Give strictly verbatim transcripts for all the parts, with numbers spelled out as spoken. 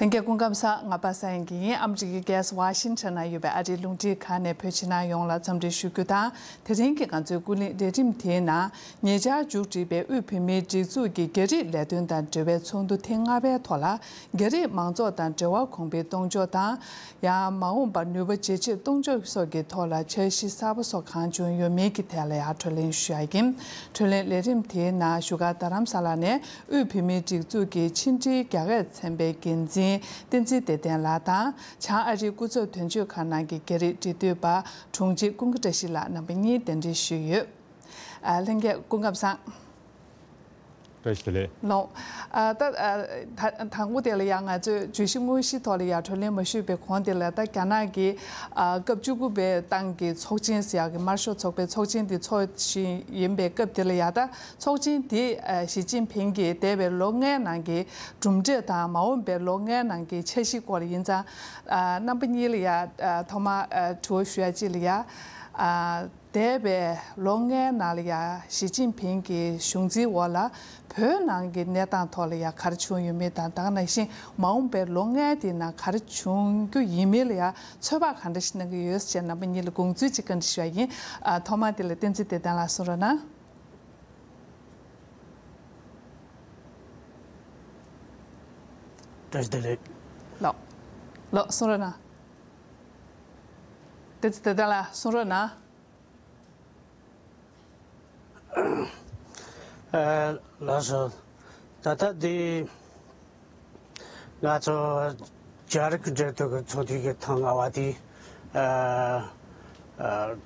ལྷན་རྒྱས་སྐུ་ཁམས་བཟང་། ང་པ་སངས་དབྱངས་སྐྱིད་ཡིན། ཨ་མི་རི་ཀའི་རྒྱལ་ས་ཝ་ཤིང་ཊོན་ན་ཡོད་པའི་ཨ་རིའི་རླུང་འཕྲིན་ཁང་ནས་བོད་ཕྱི་ནང་ཡོངས་ལ་འཚམས་འདྲི་ཞུ་རྒྱུ་དང་། དེ་རིང་གི་ང་ཚོའི་ཀུན་གླེང་ལས་རིམ་དེའི་ནང་ཉེ་ཆར་མཇུག་བསྒྲིལ་བའི་དབུས་བོད་མིའི་སྒྲིག་འཛུགས་ཀྱི་རྒྱ་རིགས་ལས་དོན་དང་འབྲེལ་བའི་ཚོགས་འདུ་ཐེངས་ལྔ་པའི་ཐོག་ལ། རྒྱ་རིགས་མང་ཚོགས་དང་འབྲེལ་བ་གོང་འཕེལ་གཏོང་ཕྱོགས་དང་། ཡང་མ་འོངས་པར་ནུས་པ་ཇེ་ཆེར་གཏོང་ཕྱོགས་སོགས་ཀྱི་ཐོག་ལ་འཆར་གཞི་གསར་པ་སོགས་གང་བྱུང་ཡོད་མེད་ཀྱི་ཐད་ལ་ཡང་བགྲོ་གླེང་ཞུ་ཡ་ཡིན། བགྲོ་གླེང་ལས་རིམ་དེའི་ནང་བཞུགས་སྒར་རྡ་རམ་ས་ལ་ནས་དབུས་བོད་མིའི་སྒྲིག་འཛུགས་ཀྱི་ཕྱི་འབྲེལ་རྒྱ་སྐད་ཚན་པའི་འགན་འཛིན་བསྟན་འཛིན་བདེ་ལྡན་ལགས་དང་། བྱང་ཨ་རིའི་སྐུ་ཚབ་དོན་གཅོད་ཁང་ནང་གི་རྒྱ་རིགས་འབྲེལ་མཐུད་པ་དྲུང་ཆེ་ཀུན་དགའ་བཀྲ་ཤིས་ལགས་རྣམ་པ་གཉིས་གདན་འདྲེན་ཞུས་ཡོད། ཨ། ལྷན་རྒྱས་སྐུ་ཁམས་བཟང་། བཀྲ་ཤིས་བདེ་ལེགས། ལགས། ཨ། ད། ཨ། ད། དང་པོ་དེ་ལ་ཡང་ང་ཚོས་བརྗོད་གཞི་དངོས་གཞིའི་ཐོག་ལ་ཡང་བགྲོ་གླེང་མ་ཞུས་པའི་གོང་དེ་ལ། ད་རྒྱ་ནག་གི། ཨ། སྐབས་བཅུ་དགུ་པའི་ཏང་གི་ཚོགས་ཆེན་ཟེར་ཡག་གི་དམར་ཤོག་ཚོགས་པའི་ཚོགས་ཆེན་དེ་ཚོགས་བཞིན་ཡིན་པའི་སྐབས་དེ་ལ་ཡང་། ད་ཚོགས་ཆེན་དེ། ཨ། ཞི་ཅིན་ཕིང་གིས་འདས་པའི་ལོ་ལྔའི་ནང་གི་གྲུབ་འབྲས་དང་། མ་འོངས་པའི་ལོ་ལྔའི་ནང་གི་འཆར་གཞིའི་སྐོར་ལ་ཡིན་ཙང་། ཨ། རྣམ་པ་གཉིས་ལ་ཡང་། ཨ། ཐོག་མར། ཨ། དྲི་བ་ཞུ་ཡ་གཅིག་ལ་ཡང་། ཨ། འདས་པའི་ལོ་ལྔའི་ནང་ལ་ཡང་ཞི་ཅིན་ཕིང་གི་གཞུང་འཛིན་འོག་ལ་བོད་ནང་གི་གནས་སྟངས་ཐོག་ལ་ཡང་ག་རེ་བྱུང་ཡོད་མེད་དང་། ད་ག་ནང་བཞིན་མ་འོངས་པའི་ལོ་ལྔའི་དེའི་ནང་ག་རེ་བྱུང་རྒྱུ་ཡིན་མིན་ལ་ཡང་ཚོད་དཔག་ག་འདྲ་ཞིག་གནང་གི་ཡོད་ཅེས་རྣམ་པ་གཉིས་ལ་དགོངས་ཚུལ་ཅིག་བཀའ་འདྲི་ཞུ་ཡ་ཡིན། ཨ། ཐོག་མར་དེ་ལ་བསྟན་འཛིན་བདེ་ལྡན་ལགས་གསུང་རོགས་གནང་། བཀྲ་ཤིས་བདེ་ལེགས། ལགས། ལགས། གསུང་རོགས་གནང་། བསྟན་འཛིན་བདེ་ལྡན་ལགས་གསུང་རོགས་གནང་། ཨ། ལགས་སོ། ད་ལྟ་འདི་ང་ཚོ་རྒྱ་རིགས་འབྲེལ་མཐུད་ཀྱི་ཚོགས་འདུ་གི་ཐེངས་ལྔ་པ་དེ། ཨ། ཨ།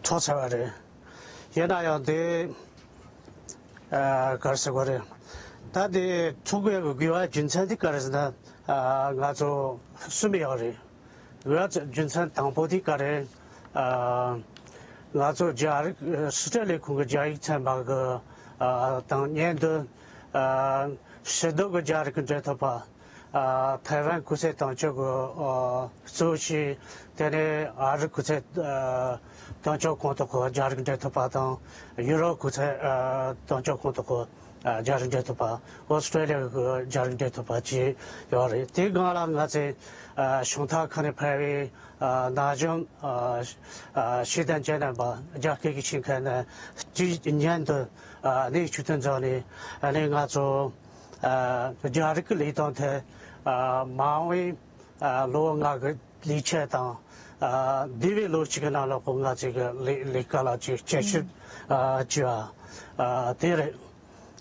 ཚོགས་ཚར་བ་རེད། ཡིན་ན་ཡང་དེ། ཨ། ག་རེ་ཟེར་དགོས་རེད། ད་དེ་ཚོགས་དགོས་ཀྱི་དགོས་པ་རྒྱུ་མཚན་དེ་ག་རེ་ཟེར་ན། ཨ། ང་ཚོ་གསུམ་ཡོད་རེད། དགོས་པ་རྒྱུ་མཚན་དང་པོ་དེ་ག་རེ། ཨ། ང་ཚོ་རྒྱ་རིགས་སི་ཏྲ་ལི་ཁོངས་ཀྱི་རྒྱ་ཡིག་ཚན་པ་གི། ཨ། དང་མཉམ་དུ། ཨ། ཕྱི་སྡོད་ཀྱི་རྒྱ་རིགས་འབྲེལ་མཐུད་པ། ཨ། ཐའེ་ཝན་སྐུ་ཚབ་དོན་གཅོད་ཀྱི། ཨ། གཙོ་བྱས། དེ་ནས་ཨ་རི་སྐུ་ཚབ། ཨ། དོན་གཅོད་ཁོངས་གཏོགས་ཀྱི་རྒྱ་རིགས་འབྲེལ་མཐུད་པ་དང་། ཡུ་རོབ་སྐུ་ཚབ། ཨ། དོན་གཅོད་ཁོངས་གཏོགས་ཀྱི། ཨ། རྒྱ་རིགས་འབྲེལ་མཐུད་པ། ཨོ་སི་ཀྲོ་ལི་ཡ་གི་རྒྱ་རིགས་འབྲེལ་མཐུད་པ་བཅས་ཡོད་རེད། དེའི་སྒང་ལ་ང་ཚོས། ཨ། གཞུང་དག་ཁག་ནས་ཕེབས་པའི། ཨ། ན་གཞོན། ཨ། ཨ། ཤེས་ལྡན་འཇོན་ཐང་པ་རྒྱ་སྐད་ཀྱི་ཤེས་མཁན་ནི་དུས་མཉམ་དུ། ཨ། གནས་ཚུལ་དེ་འཛོམས་ནས། ཨ་ནི་ང་ཚོ། ཨ། རྒྱ་རིགས་ཀྱི་ལས་དོན་དེ། ཨ། མ་འོངས་པའི། ཨ། ལོ་ལྔ་གི་ལས་འཆར་དང་། ཨ། འདས་པའི་ལོ་གཅིག་གི་ནང་ལ་ཁོ་ང་ཚོས་ཀྱི་ལས་ལས་ཀ་ལ་ཅིག་དཔྱད་ཞིབ། ཨ། བྱས་པ། ཨ། དེ་རེད།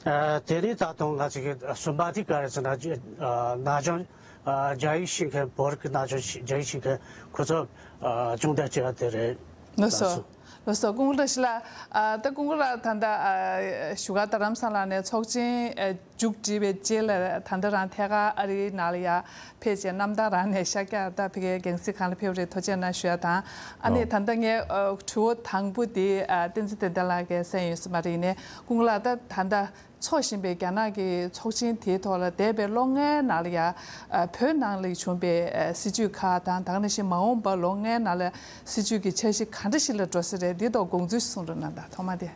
ཨ། དེ་ནས་ད་དུང་ང་ཚོས་ཀྱི་གསུམ་པ་དེ་ག་རེ་ཟེར་ན། ཨ། ན་གཞོན། ཨ། རྒྱ་ཡིག་ཤེས་མཁན། བོད་རིགས་ཀྱི་ན་གཞོན་ཤེས། རྒྱ་ཡིག་ཤེས་མཁན་ཁོ་ཚོ། ཨ། སྦྱོང་བརྡར་བྱས་པ་དེ་རེད། ལགས་སོ། ལགས་སོ། སྐུ་ངོ་བཀྲ་ཤིས་ལགས། ཨ། ད་སྐུ་ངོ་ལགས་ད་ལྟ། ཨ། བཞུགས་སྒར་རྡ་རམ་ས་ལ་ནས་ཚོགས་ཆེན། ཨ། མཇུག་བསྒྲིལ་བའི་རྗེས་ལ་ད་ལྟ་རང་ཐད་ཀར་ཨ་རིའི་ནང་ལ་ཡ་ཕེབས་བྱས། གནམ་ཐང་རང་ནས་ཤར་རྒྱག་ད་ཕ་གིའི་རྒྱལ་སྲིད་ཁང་ལ་ཕེབས་རེད། ཐུགས་རྗེ་གནང་ཞུ་ཡ་དང་། ཨ་ནི། ལགས། ད་ལྟ་ངའི། ཨ། དྲི་བ་དང་པོ་དེ། ཨ། བསྟན་འཛིན་བདེ་ལྡན་ལགས་ཀྱིས་གསན་ཡོད་ས་མ་རེད། ཡིན་ནའི་སྐུ་ངོ་ལགས། ད་ད་ལྟ་འཚོགས་བཞིན་པའི་རྒྱ་ནག་གི་ཚོགས་ཆེན་དེའི་ཐོག་ལ་འདས་པའི་ལོ་ལྔའི་ནང་ལ་ཡ། ཨ། བོད་ནང་ལ་བྱུང་བའི། ཨ། སྲིད་བྱུས་ཁག་དང་། ད་ག་ནང་བཞིན་མ་འོངས་པ་ལོ་ལྔའི་ནང་ལ་སྲིད་བྱུས་ཀྱི་འཆར་གཞི་ག་འདྲ་ཞིག་ལ་འགྲོ་ས་རེད། འདི་ཐོག་དགོངས་ཚུལ་གསུང་རོགས་གནང་དང་། ཐོག་མ་དེ།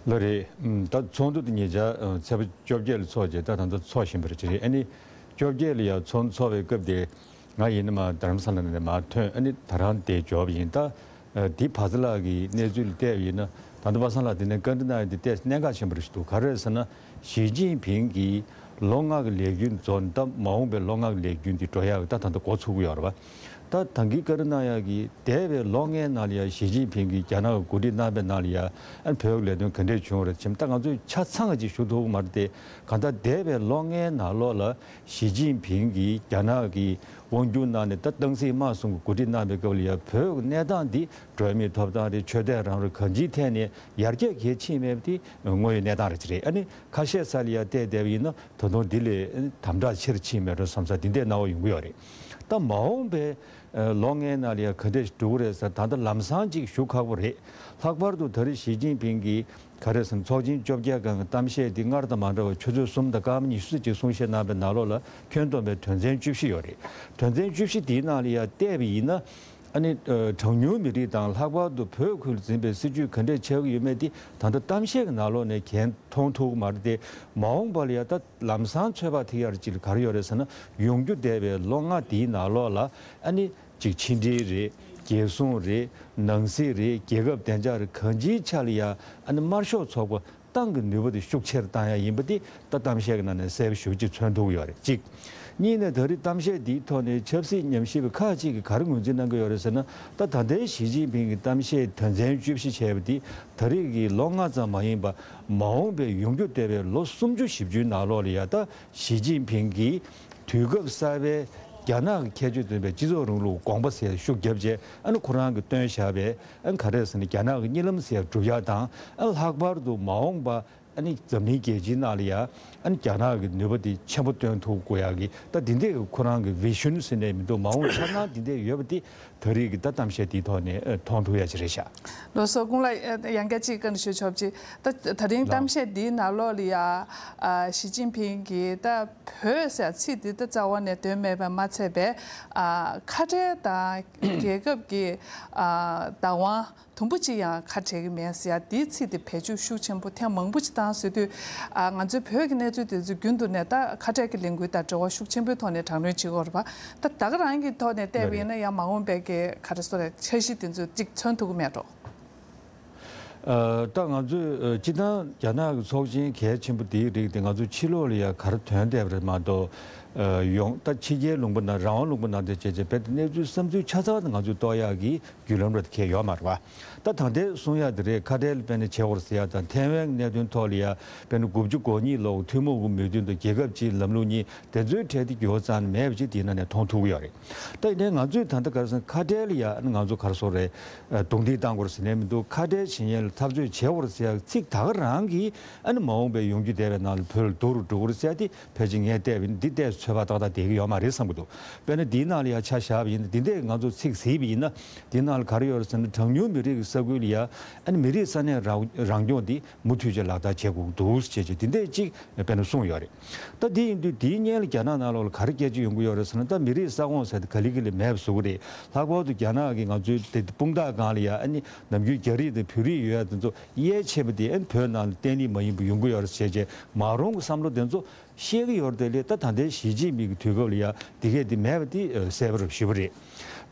ལགས་རེད། ཨུམ། ད་ཚོགས་འདུ་དེ་ཉེ་ཆར། ཨ། ཚེས་པ་བཅོ་བརྒྱད་ལ་ཚོགས་རྗེས་ད་ད་ལྟ་འཚོགས་བཞིན་པ་རེད། ཅི་རེད། ཨ་ནི་བཅོ་བརྒྱད་ལ་ཡང་ཚོགས་འཚོགས་པའི་སྐབས་དེ་ང་ཡིན་ན་མར་རྡ་རམ་ས་ལ་ནས་མར་ཐོན། ཨ་ནི་ད་རང་དེ་འབྱོར་བ་ཡིན། ད། ཨ། དེ་བར་ཚ་ལགས་ཀྱི་གནས་ཚུལ་ལ་བལྟས་པ་ཡིན་ན། ད་ལྟ་པ་སངས་ལགས་དེ་ནས་བཀའ་འདྲི་གནང་ཡ་དེ་ཏོག་ཙམ་གནད་འགག་ཆེན་པོ་རེད་ཞིག་འདུག་ག་རེ་རེད་ཟེར་ན། ཞི་ཅིན་ཕིང་གིས་ལོ་ལྔ་གི་ལས་འགུལ་རྫོགས། ད་མ་འོངས་པའི་ལོ་ལྔ་གི་ལས་འགུལ་འདི་འགྲོ་ཡག་གི་ད་ད་ལྟ་འགོ་ཚུགས་ཀྱི་ཡོད་རེད་པ། ད་ད་གིན་བཀའ་འདྲི་གནང་ཡག་གི་འདས་པའི་ལོ་ལྔའི་ནང་ལ་ཡ་ཞི་ཅིན་ཕིང་གིས་རྒྱ་ནག་གི་འགོ་ཁྲིད་གནང་པའི་ནང་ལ་ཡ། ཨ། བོད་ཀྱི་ལས་དོན་ག་འདྲས་བྱུང་བ་རེད་ཅེས། ད་ང་ཚོས་ཆ་ཚང་ཅིག་ཞུ་ཐུབ་ཀྱི་མ་རེད་དེ། གང་ལྟར་འདས་པའི་ལོ་ལྔའི་ནང་ལོགས་ལ་ཞི་ཅིན་ཕིང་གིས་རྒྱ་ནག་གི་དབང་སྒྱུར་གནང་ནས། ད་སྟངས་འཛིན་དམག་གསུམ་གྱི་འགོ་ཁྲིད་གནང་པའི་སྐབས་ལ་ཡ། བོད་ཀྱི་གནས་སྟངས་འདི་འགྲོ་བ་མིའི་ཐོབ་ཐང་རེད། ཆོས་དད་རང་དབང་རེད། གང་ཅིའི་ཐད་ནས་ཡར་རྒྱས་གང་ཡང་ཕྱིན་མེད་པ་དེ་དངོས་ཡོད་གནས་སྟངས་རེད། ཅི་རེད། ཨ་ནི་ཁ་ཤས་ས་ལ་ཡ་བལྟས་བསྡད་པ་ཡིན་ན། ད་དུང་འདི་ལས་དམ་དྲག་ཆེ་རུ་ཕྱིན་མེད་འགྲོ་བསམ་ས་འདི་འདྲའི་སྣང་བ་ཡོང་གི་ཡོད་རེད། ད་མ་འོངས་པའི་ལོ་ལྔའི་ནང་ལ་ཡ་ག་འདྲས་འགྲོ་གི་རེད་ཟེར། ད་ལྟ་ལམ་སང་ཅིག་ཞུ་ཁག་པོ་རེད། ལྷག་པར་དུ་ད་རེས་ཞི་ཅིན་ཕིང་གིས་ག་རེ་ཟེར་ན། ཚོགས་ཆེན་བཅོ་བརྒྱད་སྒང་གི་གཏམ་བཤད་འདི་སྔར་དང་མ་འདྲ་བར་ཆུ་ཚོད་གསུམ་དང་སྐར་མ་ཉི་ཤུ་ཙམ་ཅིག་གསུང་བཤད་གནང་པའི་ནང་ལོགས་ལ་ཁྱོན་བསྡོམས་པའི་དོན་ཚན་བཅུ་བཞི་ཡོད་རེད། དོན་ཚན་བཅུ་བཞི་དེའི་ནང་ལ་ཡ་བལྟས་པ་ཡིན་ན། ཨ་ནི་ཨ་གྲངས་ཉུང་མི་རིགས་དང་ལྷག་པར་དུ་བོད་ཁུལ་འཛིན་པའི་སྲིད་ཇུས་ག་འདྲས་ཆགས་ཀྱི་ཡོད་མེད་དེ་ད་ལྟ་གཏམ་བཤད་ཀྱི་ནང་ལོགས་ནས་གང་མཐོང་ཐུབ་ཀྱི་མ་རེད་དེ། མ་འོངས་པ་ལ་ཡ་ད་ལམ་སང་ཚོད་དཔག་ཐིག་ཡར་ཅིག་ག་རེ་ཡོད་རེད་ཟེར་ན། ཡོང་རྒྱུ་བསྡད་པའི་ལོ་ལྔ་དེའི་ནང་ལོགས་ལ་ཨ་ནི་ཅིག་ཕྱི་འབྲེལ་རེད། རྒྱལ་སྲུང་རེད། ནང་སྲིད་རེད། རྒྱལ་ཁབ་བདེ་འཇགས་རེད། གང་ཅིའི་ཆ་ལ་ཡ་ཨ་ནི་དམར་ཤོག་ཚོགས་པ་ཏང་གི་ནུས་པ་དེ་ཤུགས་ཆེར་བཏང་ཡ་ཡིན་པ་དེ་ད་གཏམ་བཤད་ཀྱི་ནང་ནས་གསལ་པོ་ཞེ་པོ་ཅིག་མཚོན་ཐུབ་ཀྱི་ཡོད་རེད། གཅིག་གཉིས་ནས་ད་རེས་གཏམ་བཤད་འདིའི་ཐོག་ནས་ཆབ་སྲིད་ཉམས་ཞིབ་པ་ཁག་ཅིག་གིས་ག་རེ་ངོས་འཛིན་གནང་གི་ཡོད་རེད་ཟེར་ན། ད་ད་ལྟའི་ཞི་ཅིན་ཕིང་གི་གཏམ་བཤད་དོན་ཚན་བཅུ་བཞི་བྱས་པ་དེ་ད་རེས་ཀྱི་ལོ་ལྔ་ཙམ་མ་ཡིན་པ། མ་འོངས་པའི་ཡོང་རྒྱུ་བསྡད་པའི་ལོ་སུམ་ཅུ་བཞི་བཅུའི་ནང་ལོགས་ལ་ཡ་ད་ཞི་ཅིན་ཕིང་གིས་དུས་སྐབས་གསར་པའི་རྒྱ་ནག་གི་ཁྱད་ཆོས་ལྡན་པའི་སྤྱི་ཚོགས་རིང་ལུགས་དགོངས་པ་ཟེར་ཤུགས་བརྒྱབ་རྗེས། ཨ་ནི་ཁོ་རང་གིས་བཏོན་བཞག་པའི་ཨ་ནི་ག་རེ་ཟེར་ན། རྒྱ་ནག་གི་གཉིད་ལམ་ཟེར་བསྒྲུབ་ཡག་དང་། ཨ་ནི་ལྷག་པར་དུ་མ་འོངས་པ་ཨ་ནི་འཛམ་གླིང་རྒྱལ་སྤྱིའི་ནང་ལ་ཡ་ཨ་ནི་རྒྱ་ནག་གི་ནུས་པ་དེ་ཆེན་པོ་སྟོན་ཐུབ་དགོས་ཡག་གི་ད་འདི་འདྲའི་ཁོ་རང་གི་བི་ཤུན་ཟེར་ནས་མི་འདུག་མ་འོངས་འཆར་སྣང་འདི་འདྲ་ཡོད་པ་དེ་ད་རེས་ཀྱི་ད་གཏམ་བཤད་འདིའི་ཐོག་ནས་ཨ་མཐོང་ཐུབ་ཡ་ཅིག་རེད་ཤག་ལགས་སོ། ཀུན་ལ་ཡང་བསྐྱར་ཅིག་བཀའ་འདྲི་ཞུ་ཆོག་ཅིག་ད་ད་རིང་གཏམ་བཤད་འདིའི་ནང་ལོགས་ལ་ཡ་ཨ་ཞི་ཅིན་ཕིང་གིས་ད་བོད་ཟེར་ཚིག་འདི་ད་རྩ་བ་ནས་འདོན་མེད་པ་མ་ཚད་པའི་ཨ་ཁ་བྲལ་དང་རྒྱལ་ཁབ་ཀྱི་ཨ་བདག་དབང་དུམ་བུ་གཅིག་ཡང་ཁ་བྲལ་གྱི་མེད་ཟེར་ཡ་འདིའི་ཚིག་དེ་བེད་སྤྱོད་ཤུགས་ཆེན་པོ་ཐེངས་མང་པོ་ཅིག་བཏང་ཟེར་དུས། ཨ་ང་ཚོའི་བོད་ཀྱི་གནས་ཚུལ་དེ་ཚོ་རྒྱུན་དུ་ནས་ད་ཁ་བྲལ་གྱི་ལས་འགུལ་དང་འབྲེལ་བ་ཤུགས་ཆེན་པོའི་ཐོག་ནས་དྲག་གནོན་བྱེད་ཀྱི་ཡོད་རེད་པ། ད་ད་ག་རང་གི་ཐོག་ནས་བལྟས་པ་ཡིན་ན་ཡང་མ་འོངས་པའི་གི་ག་རེ་ཟེར་རེད། འཆར་གཞི་དེ་ཚོ་ཅིག་མཚོན་ཐུབ་ཀྱི་མེད་འགྲོ། ཨ་ད་ང་ཚོས་ཨ་སྤྱིར་བཏང་རྒྱ་ནག་གི་ཚོགས་ཆེན་གལ་ཆེན་པོ་དེའི་རིགས་དེ་ང་ཚོ་ཕྱི་ལོགས་ལ་ཡ་ག་རེ་ཐོན་བསྡད་པ་རེད་མ་གཏོགས། ཨ་ཡོང་ད་ཕྱི་རྒྱལ་ལུང་པ་ནང་། རང་དབང་ལུང་པ་ནང་དུ་བྱས་བྱས་རྦད་དེ་གནས་ཚུལ་བསམ་ཚུལ་ཆ་ཚང་དེ་ང་ཚོས་རྟོགས་ཡག་གི་བརྒྱུད་ལམ་རེ་ཁེལ་ཡོད་མ་རེད་པ། ད་ད་ལྟའི་གསུང་ཡག་དེ་རེད། ཁ་བྲལ་དཔེར་ན་བྱེད་དགོས་ཟེར་ཡག་དང་། ཐའེ་ཝན་གནད་དོན་ཐོག་ལ་ཡ་དཔེར་ན་དགུ་བཅུ་གོ་གཉིས་ལོག་ཐུན་མོང་གི་མོས་མཐུན་དང་རྒྱལ་ཁབ་གཅིག་ལམ་ལུགས་གཉིས་དེ་ཚོའི་གྲས་དེ་འགྱུར་བ་རྩ་ནས་མེད་པ་ཅིག་དེའི་ནང་ནས་མཐོང་ཐུབ་ཀྱི་ཡོད་རེད། ད་ཡིན་ནའི་ང་ཚོས་ད་ལྟ་ག་རེ་ཟེར་ན། ཁ་བྲལ་ལ་ཡ་ཨ་ནི་ང་ཚོ་ག་རེ་ཟེར་རེད། རྡུང་རྡེག་བཏང་དགོས་རེད་ཟེར་ནས་མི་འདུག་ཁ་བྲལ་བྱེད་མཁན་ལ་འཐབ་རྩོད་བྱེད་དགོས་རེད་ཟེར་ཡག་ཚིག་ད་ག་རང་གིས་ཨ་ནི་མ་འོངས་པའི་ཡོང་རྒྱུ་བསྡད་པའི་ནང་ལ་བོད་ལ་སྡུག་རུ་འགྲོ་གི་རེད་ཟེར་ཡག་དེ་ཕལ་ཆེར་ངས་བལྟས་པ་ཡིན་ན་འདི་ཏོག་ཙམ་ཚོད་དཔག་ཏག་ཏག་བསྡད་ཀྱི་ཡོད་མ་རེད་བསམ་གྱི་འདུག་དཔེར་ན་འདིའི་ནང་ལ་ཡ་ཆ་བཞག་པ་ཡིན་ན། འདི་འདྲས་ང་ཚོ་ཚིག་གཟིགས་པ་ཡིན་ན། འདིའི་ནང་ལ་ག་རེ་ཡོད་རེད་ཟེར་ན། གྲངས་ཉུང་མི་རིགས་ཀྱི་ས་ཁུལ་ལ་ཡ་ཨ་ནི་མི་རིགས་ས་གནས་རང་རང་སྐྱོང་འདི་མུ་མཐུད་ཅིག་ལག་བསྟར་བྱེད་དགོས་ཀྱི་འདུག་ཅེས་ཅིག་འདི་འདྲས་ཅིག་དཔེར་ན་གསུངས་ཡོད་རེད། ད་འདི་ཡིན་དུས་འདིའི་སྔོན་ལ་རྒྱ་ནག་ནང་ལོགས་ལ་ག་རེ་སྐད་ཆ་ཡོང་གི་ཡོད་རེད་ཟེར་ན། ད་མི་རིགས་ས་ཁོངས་ཟེར་དེ་ག་ལེ་ག་ལེ་མེད་པ་བཟོ་གི་རེད། ལྷག་པར་དུ་རྒྱ་ནག་གིས་ང་ཚོའི་དེ་དཔུང་རྡང་སྒང་ལ་ཡ་ཨ་ནི་ནམ་རྒྱུན་རྒྱ་རིགས་དང་བོད་རིགས་ཡོད་ཡ་དེ་ཚོ་གཡས་ཆེན་པོ་དེ་ཨ་ནི་བོད་ནང་ལ་བརྟན་ལྷིང་མ་ཡིན་པ་ཡོང་གི་ཡོད་རེད་ཟེར་བྱས་མ་རུང་གི་བསམ་བློ་དེ་ཚོ་བཤད་ཀྱི་ཡོད་རེད་དེ། ལས་ད་ད་ལྟའི་ཞི་ཅིན་ཕིང་གི་དུས་སྐབས་ལ་ཡ་དེ་གས་དེ་མེད་པ་དེ་གསལ་པོ་རེད། ཞུས་པ་རེད།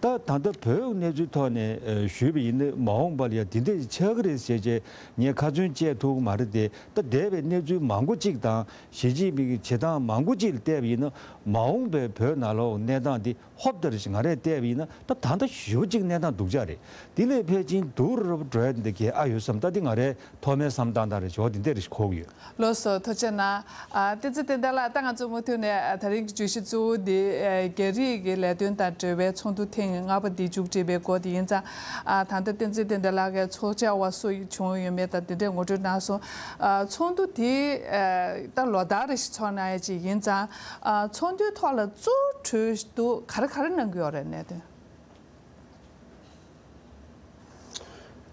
ད་ད་ལྟ་བོད་ཀྱི་གནས་ཚུལ་ཐོག་ནས་ཨ་ཞུས་པ་ཡིན་ན། མ་འོངས་པ་ལ་ཡ་དེ་འདྲས་ཆགས་ཀྱི་རེད་ཟེར་བྱས་ངས་ཁ་ཚོན་བཅད་ཐུབ་ཀྱི་མ་རེད་དེ། ད་འདས་པའི་གནས་ཚུལ་མང་པོ་གཅིག་དང་ཞི་ཅིན་ཕིང་གི་བྱེད་སྟངས་མང་པོ་གཅིག་ལ་བལྟས་པ་ཡིན་ན། མ་འོངས་པའི་བོད་ནང་ལོགས་གནས་སྟངས་འདི་ཧོབ་ལྟར་ཞིག་ང་རས་བལྟས་པ་ཡིན་ན་ད་ད་ལྟ་ཞེ་པོ་གཅིག་གནས་སྟངས་སྡུག་ཅག་རེད། དེ་ལས་ཕལ་ཆེར་སྡུག་རུ་འགྲོ་ཡ་འདི་གས་ཨ་ཡོད་བསམ། ད་འདི་ང་རས་ཐོག་མའི་བསམ་སྟངས་དང་རེ་ཆོག་འདི་འདྲ་རེ་ཞིག་འཁོར་གྱི་ཡོད། ལགས་སོ། ཐུགས་རྗེ་གནང་། ཨ་བསྟན་འཛིན་བསྟན་ལྡན་ལགས། ད་ང་ཚོ་མུ་མཐུད་ནས་ཨ་ད་རིང་གི་བརྗོད་གཞི་གཙོ་བོ་འདི་ཨ་རྒྱ་རིགས་ཀྱི་ལས་དོན་དང་འབྲེལ་བའི་ཚོགས་འདུ་ཐེངས་ལྔ་པ་འདི་མཇུག་སྒྲིལ་བའི་སྐོར་དེ་ཡིན་ཙང་། ཨ་ད་ལྟ་བསྟན་འཛིན་བསྟན་ལྡན་ལགས་ཀྱིས་ཚོགས་བཅར་བ་སུ་བྱུང་ཡོད་མེད་དང་དེ་འདྲས་ངོ་སྤྲོད་གནང་སོང་། ཨ་ཚོགས་འདུ་དེ་ཨ་ད་ལོ་ལྟར་རེ་བཞིན་ཚོགས་གནང་ཡ་ཅིག་ཡིན་ཙང་། ཨ་ཚོགས་འདུའི་ཐོག་ལ་གཙོ་བོ་གྲོས་འདུག་ག་རེ་ག་རེ་གནང་གི་ཡོད་རེད། གནད་དོན།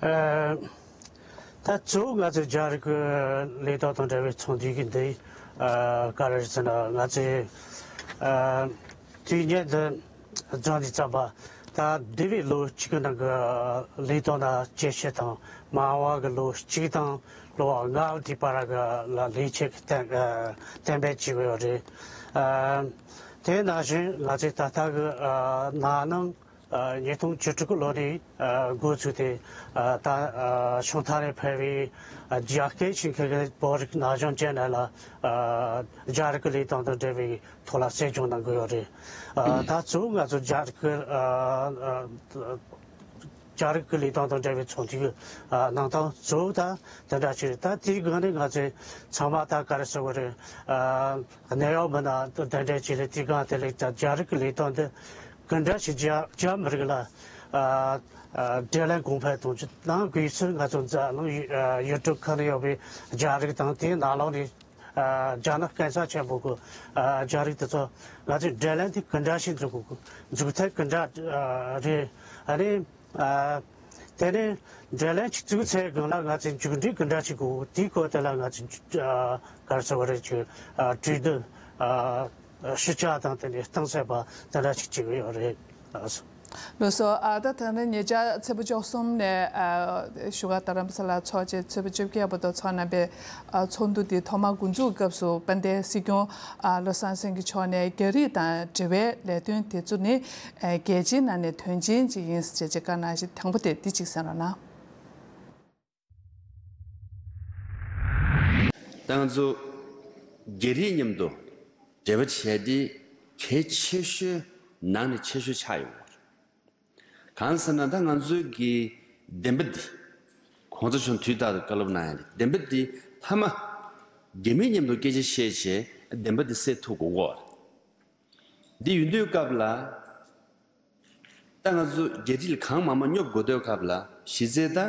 ཨ་ད་གཙོ་བོ་ང་ཚོའི་རྒྱ་རིགས་ཀྱི་ལས་དོན་དང་འབྲེལ་བའི་ཚོགས་འདུ་གི་འདི་ཨ་ག་རེ་རེད་ཟེར་ན། ང་ཚོས་ཨ་དུས་ཡུན་འདི་རྫོགས་ནས་བརྩམས་པ། ད་འདས་པའི་ལོ་གཅིག་གི་ནང་གི་ལས་དོན་ལ་དཔྱད་ཞིབ་དང་། མ་འོངས་པ་གི་ལོ་གཅིག་དང་ལོ་ལྔ་དེའི་བར་གི་ལ་ལས་བྱེད་ཀྱི་གཏན་ཨ་གཏན་འབེབས་བྱས་ཡོད་རེད། ཨ་དེ་ནང་བཞིན་ང་ཚོས་ད་ལྟ་གི་ཨ་ན་ནིང་ཨ་ཉིས་སྟོང་བཅུ་དྲུག་གི་ལོ་ནས་ཨ་འགོ་བཙུགས་ཏེ། ཨ་ད་ཨ་བྱང་ཐང་ནས་ཕེབས་པའི་ཨ་རྒྱ་སྐད་ཤེས་མཁན་གྱི་བོད་རིགས་ན་གཞོན་ཅན་རྣམས་ལ་ཨ་རྒྱ་རིགས་ཀྱི་ལས་དོན་དང་འབྲེལ་བའི་ཐོག་ལ་གསན་སྦྱོང་གནང་གི་ཡོད་རེད། ཨ་ད་གཙོ་བོ་ང་ཚོ་རྒྱ་རིགས་ཀྱི་ཨ་ཨ་རྒྱ་རིགས་ཀྱི་ལས་དོན་དང་འབྲེལ་བའི་ཚོགས་འདུའི་ཨ་གནང་སྟངས་གཙོ་བོ་ད་དེ་འདྲ་ཞིག་རེད། ད་དེའི་སྒང་ནས་ང་ཚོས་ཚང་མ་ད་ག་རེ་ཟེར་དགོས་རེད། ཨ་གནད་ཡོད་མི་སྣ་དང་གདན་འདྲེན་བྱས་ལ་དེའི་སྒང་དེ་ལ་ད་རྒྱ་རིགས་ཀྱི་ལས་དོན་འདི་ག་འདྲ་ཞིག་རྒྱ་རྒྱ་མི་རིགས་ལ་ཨ་ཨ་འབྲེལ་ལམ་གོང་འཕེལ་གཏོང་རྒྱུ་དང་། དགོས་ཚུལ་ང་ཚོ་འཛམ་གླིང་ཡུལ་ཨ་ཡུལ་གྲུ་ཁག་ནས་ཡོད་པའི་རྒྱ་རིགས་དང་། དེའི་ནང་ལོགས་ནས་ཨ་རྒྱ་ནག་སྐམ་ས་ཆེན་པོ་གི་ཨ་རྒྱ་རིགས་དེ་ཚོ་ང་ཚོས་འབྲེལ་ལམ་དེ་ག་འདྲ་ཞིག་འཛུགས་དགོས། འཛུགས་ཐབས་ག་འདྲ་ཨ་རེད། ཨ་ནི་ཨ་དེ་ནས་འབྲེལ་ལམ་ཅིག་བཙུགས་ཚར་སྒང་ལ་ང་ཚོས་མཇུག་འབྲས་ག་འདྲ་ཞིག་དགོས། དེའི་སྐོར་དེ་ལ་ང་ཚོས་ཨ་ག་རེ་ཟེར་དགོས་རེད། ཅིག་ཨ་གྲོས་བསྡུར་ཨ་ཞིབ་ཆ་དང་དེ་ནས་གཏིང་ཟབ་པ་དེ་འདྲ་ཞིག་བྱེད་ཀྱི་ཡོད་རེད། ལགས་སོ། ལགས་སོ། ཨ་ད་ད་ནི་ཉེ་ཆར་ཚེས་པ་བཅུ་གསུམ་ནས་ཨ་བཞུགས་སྒར་རྡ་རམ་ས་ལར་འཚོགས་རྗེས་ཚེས་པ་བཅོ་བརྒྱད་བར་དུ་འཚོགས་གནང་བའི་ཨ་ཚོགས་འདུ་འདི་ཐོག་མར་འགོ་འཛུགས་སྐབས་སུ་དཔལ་ལྡན་སྲིད་སྐྱོང་ཨ་བློ་བཟང་སེང་གེ་མཆོག་ནས་རྒྱ་རིགས་དང་འབྲེལ་བའི་ལས་དོན་དེ་ཚོ་ནི་ཨ་རྒྱལ་སྤྱིའི་ནང་ནས་དོན་ཆེན་ཅིག་ཡིན་ཟེར་བྱས་བཀའ་གནང་ཞིང་། དང་པོ་དེ་འདི་གཅིག་གསན་རོགས་གནང་། ད་ང་ཚོ་རྒྱ་རིགས་མཉམ་དུ་འབྲེལ་བ་བྱས་ཏེ་གལ་ཆེ་ཤོས་ནང་ནས་ཆེ་ཤོས་ཆགས་ཡོང་བ་རེད། གང་ཟེར་ན་ད་ང་ཚོའི་གི་བདེན་པ་འདི་གོང་ས་མཆོག་དུས་རྟག་ཏུ་བཀའ་སློབ་གནང་ཡ་རེད། བདེན་པ་འདི་མཐའ་མ་རྒྱ་མི་མཉམ་དུ་སྐད་ཆ་བཤད་བྱས་བདེན་པ་འདི་སེལ་ཐུབ་དགོས་ཀྱི་ཡོད་རེད། འདི་ཡིན་དུས་སྐབས་ལ། ད་ང་ཚོ་རྒྱལ་སྤྱི་ལ་གང་མང་མང་སྙོབ་དགོས་དུས་སྐབས་ལ་གཞི་རྩའི་ད་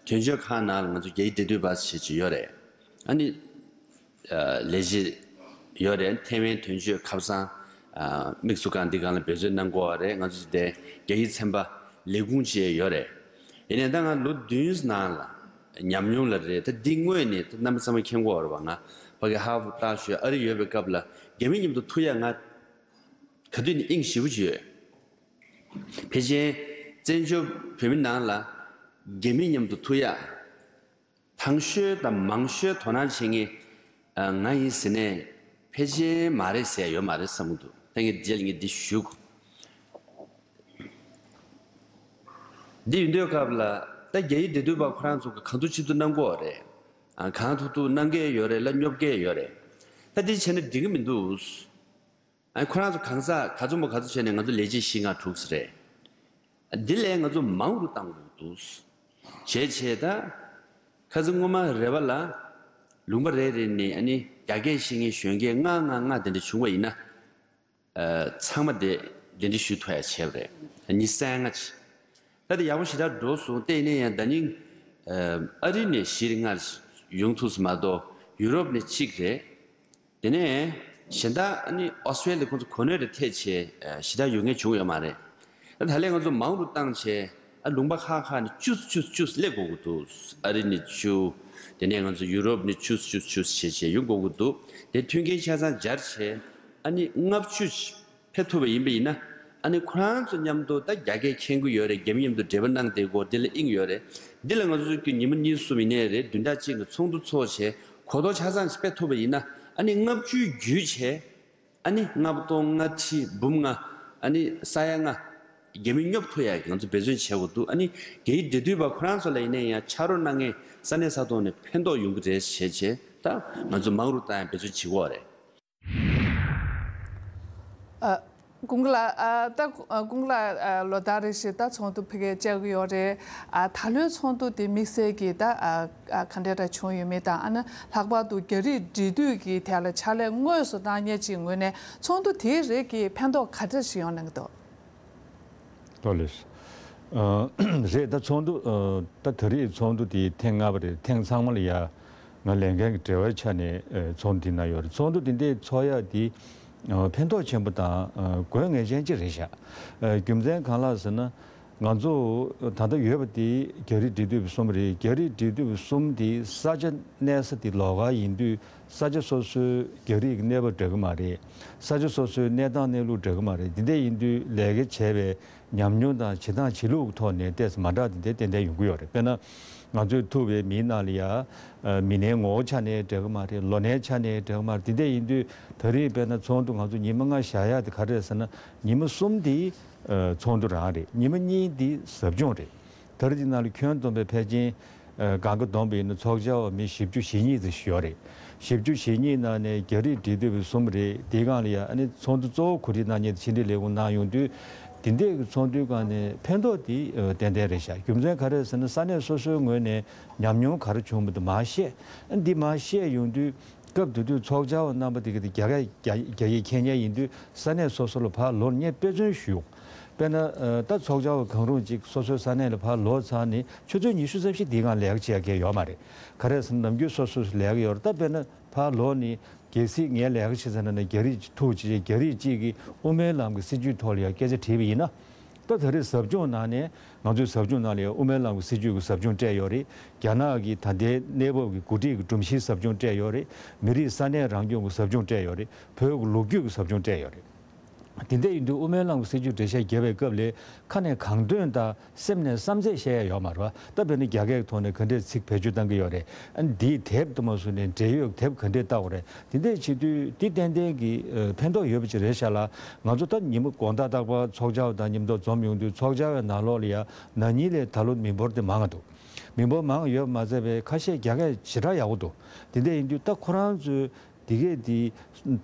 དོན་གཅོད་ཁང་ནང་ལ་ང་ཚོ་རྒྱ་ཡིག་འབྲེལ་མཐུད་པ་ཞེས་ཅིག་ཡོད་རེད། ཨ་ནི་ཨ་ལས་བྱེད་ཡོད་རེད། ཐའེ་ཝན་དོན་གཅོད་ཁ་སང་ཨ་དམིགས་སུ་བཀར་འདི་སྒང་ལ་འབད་བརྩོན་གནང་དགོས་པ་རེད། ང་ཚོ་དེ་རྒྱ་ཡིག་ཚན་པ་ལས་ཁུངས་བཅས་ཡོད་རེད། ཡིན་ནའི་ད་ང་ལོ་བདུན་ནང་ལ་ཉམས་མྱོང་ལ་རེད། ད་འདི་དངོས་ནས་ད་རྣམ་པ་ཚང་མ་མཁྱེན་གྱི་ཡོད་རེད་པ། ང་ཕ་གི་ཧར་ཝརཌ་ལྟ་ཞོལ་ཨ་རི་ཡོད་པའི་སྐབས་ལ་རྒྱ་མི་མཉམ་དུ་ཐུག་ཡ་ང་ག་དུས་ནས་དབྱིངས་ཞེ་པོ་ཅིག་ཡོད། ཕལ་ཆེར་བཙན་བྱོལ་བོད་མི་ནང་ལ་རྒྱ་མི་མཉམ་དུ་ཐུག་ཡ་ཐང་ཤོས་དང་མང་ཤོས་དོ་སྣང་བྱེད་མཁན་ང་ཡིན་ཟེར་ནས་ཕལ་ཆེར་མ་རེད་ཟེར་ཡ་ཡོད་མ་རེད་བསམ་གྱི་འདུག་ད་ངས་རྗེས་ལ་ངས་འདི་ཞུ་དགོས། འདི་ཡིན་དུས་སྐབས་ལ་ད་རྒྱ་ཡིག་འབྲེལ་མཐུད་པ་ཁོ་རང་ཚོ་གི་གང་ཐུབ་ཅི་ཐུབ་གནང་གི་ཡོད་རེད། ཨ་གང་ཐུབ་ཐུབ་གནང་གི་ཡོད་རེད་ལ་སྙོབ་ཀྱི་ཡོད་རེད། ད་འདི་བྱས་ན་འགྲིག་གི་མི་འདུག་ཨ་ཁོ་རང་ཚོ་གང་ཟག་ག་ཚོད་མོ་ག་ཚོད་བྱས་ནས་ང་ཚོ་ལས་བྱེད་བཞི་ལྔ་དྲུག་ཙམ་རེད། འདི་ལས་ང་ཚོ་མང་རུ་བཏང་དགོས་འདུག་བྱས་བྱས་ད་ཁ་སང་སྔོན་མ་རེ་བ་ལ་ལུང་པ་རེ་རེ་ནས་ཨ་ནི་རྒྱ་སྐད་ཤེས་མཁན་གཞོན་སྐྱེས་ལྔ་ལྔ་ལྔ་དེ་འདྲ་བྱུང་བ་ཡིན་ན། ཚང་མ་དེ་གདན་འདྲེན་ཞུ་ཐུབ་ཡ་བྱས་པ་རེད། ཉི་ཤུ་རྩ་ལྔ་ཅིག་ད་དེ་ཡག་པོ་ཞེ་དྲག་འགྲོ་སོང་། དེ་ཡིན་ན་ཡང་ད་ནིང་ཨ་རི་ནས་བཞི་རེ་ལྔ་རེ་ཡོང་ཐུབ་སོང་མ་གཏོགས་ཡུ་རོབ་ནས་གཅིག་རེད། དེ་ནས་གཞན་དག་ཨ་ནི་ཨོ་སི་ཊྲེ་ལི་ཡ་ཁོང་ཚོ་གོ་གནས་རེ་ཐེབས་བྱས་ཞེ་དྲག་ཡོད་མཁན་བྱུང་ཡོད་མ་རེད། ད་ད་ལན་ང་ཚོ་མང་རུ་བཏང་བྱས། ཨ་ལུང་པ་ཁག་ཁག་ནས་བཅུ་བཅུ་བཅུ་སླེབས་དགོས་ཀྱི་འདུག་ཨ་རི་ནས་བཅུ། དེ་ནས་ང་ཚོ་ཡུ་རོབ་ནས་བཅུ་བཅུ་བཅུ་བྱས་བྱས་ཡོང་དགོས་ཀྱི་འདུག་དེ་མཐུན་རྐྱེན་ཆ་ཚང་སྦྱར་བྱས་ཨ་ནི་ལྔ་བཅུ་ཕེབས་ཐུབ་པ་ཡིན་པ་ཡིན་ན། ཨ་ནི་ཁོ་རང་ཚོ་མཉམ་དུ་ད་རྒྱ་སྐད་མཁྱེན་གྱི་ཡོད་རེད། རྒྱ་མི་མཉམ་དུ་འབྲེལ་བ་གནང་བསྡད་ཀྱི་ཡོད། འདི་ལ་དབྱིངས་ཡོད་རེད། འདི་ལ་ང་ཚོ་ཀྱི་ཉི་མ་གཉིས་གསུམ་ཡིན་ནའི་རེད། བདུན་ཕྲག་གཅིག་ནས་ཚོགས་འདུ་ཚོགས་བྱས་གོ་རྟོགས་ཆ་ཚང་ཕེབས་ཐུབ་པ་ཡིན་ན། ཨ་ནི་ལྔ་བཅུ་བརྒྱུད་བྱས། ཨ་ནི་ལྔ་སྟོང་ལྔ་ཁྲི་འབུམ་ལྔ། ཨ་ནི་ས་ཡ་ལྔ། རྒྱ་མི་སྙོབ་ཐུབ་ཡ་གི་ང་ཚོ་འབད་བརྩོན་བྱེད་དགོས་འདུག་ཨ་ནི་རྒྱ་ཡིག་འབྲེལ་མཐུད་པ་ཁོ་རང་ཚོ་ལ་ཡིན་ན་ཡང་ཕྱག་རོགས་གནང་མཁན་ས་གནས་ས་ཐོག་ནས་ཕན་ཐོགས་ཡོང་གི་རེད་བྱས་བྱས། ད་ང་ཚོ་མང་རུ་བཏང་ཡ་འབད་བརྩོན་བྱེད་དགོས་རེད། ཨ། ཀུན་དགའ་ལགས། ཨ་ད་ཀུན་དགའ་ལགས། ཨ་ལོ་ལྟར་རེ་བཞིན་ད་ཚོགས་འདུ་ཕ་གིར་བཅར་གྱི་ཡོད་རེད། ཨ་ད་ལོའི་ཚོགས་འདུ་དེ་དམིགས་བསལ་གྱི་ད་ཨ་ཨ་ག་འདྲ་འདྲ་བྱུང་ཡོད་མེད་དང་། ཨ་ནི་ལྷག་པར་དུ་རྒྱ་རིགས་འབྲེལ་མཐུད་ཀྱི་ཐད་ལ་ཕྱག་ལས་དངོས་སུ་གནང་མཁན་ཅིག་ངོས་ནས་ཚོགས་འདུ་དེའི་རིགས་ཀྱི་ཕན་ཐོགས་ག་འདྲ་ཞིག་ཡོང་གནང་གི་འདུག་ལགས་ལགས། ཨ་རེད། ད་ཚོགས་འདུ་ཨ་ད་ད་རེས་ཚོགས་འདུ་དེ་ཐེངས་ལྔ་པ་རེད། ཐེངས་ཚང་མ་ལ་ཡ་ང་ལས་འགན་གྱི་འབྲེལ་བའི་ཆ་ནས་ཨ་ཚོགས་འདུ་འདི་གནང་ཡོད་རེད། ཚོགས་འདུ་འདི་འདྲའི་ཚོགས་ཡག་འདི་ཨ་ཕན་ཐོགས་ཆེན་པོ་དང་ཨ་དགོས་ངེས་ཅན་ཅིག་རེད་ཤག་ཨ་རྒྱུ་མཚན་གང་ལགས་ཟེར་ན། ང་ཚོ་ད་ལྟ་ཡོད་པ་དེ་རྒྱ་རིགས་འབྲེལ་མཐུད་པ་གསུམ་རེད། རྒྱ་རིགས་འབྲེལ་མཐུད་པ་གསུམ་དེ་ས་ཆ་གནས་ས་དེ་ལོགས་ཀ་ཡིན་དུས། ས་ཆ་སོ་སོའི་རྒྱ་རིགས་ཀྱི་གནས་བབ་འདྲ་གི་མ་རེད། ས་ཆ་སོ་སོའི་གནས་སྟངས་གནས་ལུགས་འདྲ་གི་མ་རེད། འདི་འདྲ་ཡིན་དུས་ལས་ཀ་བྱས་པའི་ཉམས་མྱོང་དང་བྱེད་སྟངས་བྱེད་ལུགས་ཀྱི་ཐོག་ནས་ཏོག་ཙམ་མ་འདྲ་དེ་འདྲ་ཏན་ཏན་ཡོང་གི་ཡོད་རེད། དཔེར་ན། ང་ཚོས་ཐུག་པའི་མིའི་ནང་ལ་ཡ། མི་སྣའི་ངོ་བོ་ཆ་ནས་འདྲ་གི་མ་རེད། ལོ་ནའི་ཆ་ནས་འདྲ་གི་མ་རེད། དེ་འདྲ་ཡིན་དུས་ད་རེས་དཔེར་ན་ཚོགས་འདུ་ང་ཚོ་ཉི་མ་ལྔ་བཞག་ཡག་དེ་ག་རེ་རེད་ཟེར་ན། ཉི་མ་གསུམ་དེ་ཚོགས་འདུ་རང་རེད། ཉི་མ་གཉིས་དེ་ཟབ་སྦྱོང་རེད། ད་རེས་དེ་ནང་ལ་ཁྱོན་བསྡོམས་པའི་ཕལ་ཆེར་གང་ག་བསྡོམས་པ་ཡིན་ན་ཚོགས་བཅར་བ་མི་བཞི་བཅུ་ཞེ་གཉིས་ཙམ་ཞིག་ཡོད་རེད། བཞི་བཅུ་ཞེ་གཉིས་ནང་ནས་རྒྱ་རིགས་འབྲེལ་མཐུད་པ་གསུམ་རེད། དེའི་སྒང་ལ་ཡ་ཨ་ནི་ཚོགས་འདུ་གཙོ་བོ་གོ་སྒྲིག་གནང་མཁན་དེ་ཕྱི་འབྲེལ་ལས་ཁུངས་གནང་ཡོང་དུས། དེ་འདྲའི་གི་ཚོགས་འདུའི་སྒང་ནས་ཕན་ཐོགས་དེ་ཨ་ཏན་ཏན་རེད་ཤག་རྒྱུ་མཚན་ག་རེ་ཟེར་ན། ས་གནས་སོ་སོའི་ངོས་ནས་ཉམས་མྱོང་ག་རེ་བྱུང་བ་དེ་མར་བཤད། ཨ་འདི་མར་བཤད་ཡོང་དུས་སྐབས་དེ་དུས་ཚོགས་བཅར་བ་རྣམ་པ་དེ་གི་དེ་རྒྱ་སྐད་རྒྱ་རྒྱ་ཡིག་མཁྱེན་མཁན་ཡིན་དུས་ས་གནས་སོ་སོ་ལ་ཕར་ལོག་ངས་དཔེ་མཚོན་ཞུ། དཔེར་ན་ཨ་ད་ཚོགས་བཅར་བ་གང་རུང་ཅིག་སོ་སོའི་ས་གནས་ལ་ཕར་ལོག་ཚར་ནས་ཆུ་ཚོད་ཉི་ཤུ་རྩ་བཞི་དེའི་སྒང་ལས་ཀ་བྱེད་ཡ་གང་ཡང་ཡོད་མ་རེད། ག་རེ་ཟེར་ན་ནམ་རྒྱུན་སོ་སོས་ལས་ཀ་ཡོད་རེད། ད་དཔེར་ན་ཕར་ལོག་ནས་གལ་སྲིད་ངས་ལས་ཀ་བྱེད་ཟེར་ན་ནས་རྒྱ་རིགས་ཐུག་བྱས་རྒྱ་རིགས་གཅིག་གིས་དབུ་མའི་ལམ་གྱི་སྲིད་བྱུས་ཐོག་ལ་ཡང་སྐད་ཆ་དྲིས་པ་ཡིན་ན། ད་ད་རེས་ཟབ་སྦྱོང་ནང་ནས་ང་ཚོའི་ཟབ་སྦྱོང་ནང་ལ་ཡང་དབུ་མའི་ལམ་གྱི་སྲིད་བྱུས་ཀྱི་ཟབ་སྦྱོང་སྤྲད་ཡོད་རེད། རྒྱ་ནག་གི་ད་ལྟའི་གནས་བབ་ཀྱི་འགོ་ཁྲིད་ཀྱི་སྒྲོམ་གཞིའི་ཟབ་སྦྱོང་སྤྲད་ཡོད་རེད། མི་རིགས་ས་གནས་རང་སྐྱོང་གི་ཟབ་སྦྱོང་སྤྲད་ཡོད་རེད། བོད་ཀྱི་ལོ་རྒྱུས་ཀྱི་ཟབ་སྦྱོང་སྤྲད་ཡོད་རེད། དེ་འདྲ་ཡིན་དུས་དབུ་མའི་ལམ་གྱི་སྲིད་བྱུས་འགྲེལ་བཤད་བརྒྱབ་པའི་སྐབས་ལ་ཁ་ནས་གང་ཐོན་དང་སེམས་ནས་བསམ་ཚད་བཤད་ཡ་ཡོད་མ་རེད་བ། ད་དཔེར་ན་རྒྱ་སྐད་ཐོག་ནས་ག་འདྲས་ཚིག་བེད་སྤྱོད་བཏང་གི་ཡོད་རེད། ཨ་ནི་འདིའི་དེབ་དུ་མ་བཟོས་ནས་འབྲེལ་ཡོད་དེབ་ག་འདྲས་བལྟ་དགོས་རེད། དེ་འདྲས་བྱེད་དུས་འདི་ཏན་ཏན་གྱི་ཨ་ཕན་ཐོགས་ཡོད་པ་ཅིག་རེད་ཤག་ལ། ང་ཚོ་ད་ཉིན་མོ་དགོང་དག་རྟག་པར་ཚོགས་བཅར་བ་དང་མཉམ་དུ་འཛོམས་ཡོང་དུས་ཚོགས་བཅར་བའི་ནང་ལོགས་ལ་ཡ་ན་ནིང་ལས་ད་ལོ་མི་འབོར་དེ་མང་ང་འདུག་མི་འབོར་མང་ཡོད་མ་ཚད་པའི་ཁ་ཤས་རྒྱ་སྐད་ཞེ་དྲག་ཡག་པོ་འདུག་དེ་འདྲས་ཡིན་དུས་ད་ཁོ་རང་ཚོའི་དེ་གས་དེ་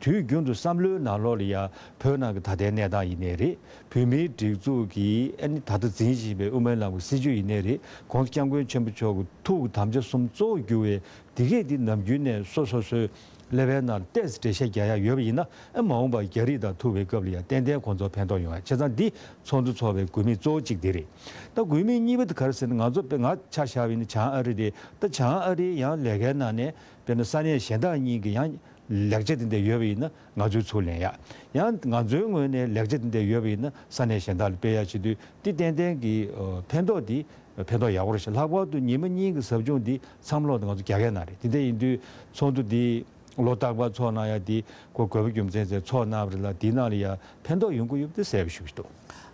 དུས་རྒྱུན་དུ་བསམ་བློའི་ནང་ལོགས་ལ་ཡ་བོད་ནང་གི་ད་ལྟའི་གནས་སྟངས་ཡིན་ནའི་རེད། བོད་མིའི་སྒྲིག་འཛུགས་ཀྱི་ཨ་ནི་ད་ལྟ་འཛིན་བཞིན་པའི་དབུ་མའི་ལམ་གྱི་སྲིད་བྱུས་ཡིན་ནའི་རེད། ༸གོང་ས་༸སྐྱབས་མགོན་ཆེན་པོ་མཆོག་གི་ཐུགས་ཀྱི་དམ་བཅའ་གསུམ་གཙོ་བོ་གྱུར་བའི་དེ་གས་དེ་ནམ་རྒྱུན་ནས་སོ་སོ་སོའི་ཀླད་པའི་ནང་ཏོག་ཙམ་འགྲེལ་བཤད་རྒྱག་ཡ་ཡོད་པ་ཡིན་ན། ཨ་མ་འོངས་པར་རྒྱ་རིགས་དང་ཐུག་པའི་སྐབས་ལ་ཡང་ཏན་ཏན་ཁོང་ཚོར་ཕན་ཐོགས་ཡོང་ཡ། བྱས་ཙང་འདི་ཚོགས་འདུ་ཚོགས་པའི་དགོས་དམིགས་གཙོ་བོ་གཅིག་འདི་རེད། ད་དགོས་དམིགས་གཉིས་པ་དེ་ག་རེ་ཟེར་ན། ང་ཚོ་དཔེ་ང་ཆ་བཞག་པ་ཡིན་ན་བྱང་ཨ་རི་རེད། ད་བྱང་ཨ་རིའི་ཡང་ལས་ཀའི་ནང་ནས་དཔེར་ན་ས་གནས་གཞན་དག་གཉིས་ཀྱི་ཡང་ལེགས་ཆ་དེ་འདྲ་ཡོད་པ་ཡིན་ན་ང་ཚོས་ཚུར་ལེན་ཡ། ཡང་ང་ཚོའི་ངོས་ནས་ལེགས་ཆ་དེ་འདྲ་ཡོད་པ་ཡིན་ན་ས་གནས་གཞན་དག་ལ་སྤེལ་ཡ་བྱེད་དུས་འདི་ཏན་ཏན་གྱི་ཨ་ཕན་ཐོགས་འདི་ཕན་ཐོགས་ཡག་པོ་རེད་ཤག་ལྷག་པར་དུ་ཉི་མ་གཉིས་ཀྱི་ཟབ་སྦྱོང་འདི་མཚམས་ལོག་ཏུ་ང་ཚོ་རྒྱག་གི་ཡོད་ན་རེད། དེ་འདྲ་ཡིན་དུས་ཚོགས་འདུ་འདི་ལོ་རྟག་པར་ཚོགས་གནང་ཡ་འདི་ཁོ་དགོས་པ་རྒྱུ་མཚན་ཚོས་ཚོགས་གནང་བ་རེད་ལ། འདིའི་ནང་ལ་ཡ་ཕན་ཐོགས་ཡོང་གི་ཡོད་པ་དེ་གསལ་པོ་ཞུ་གི་འདུག་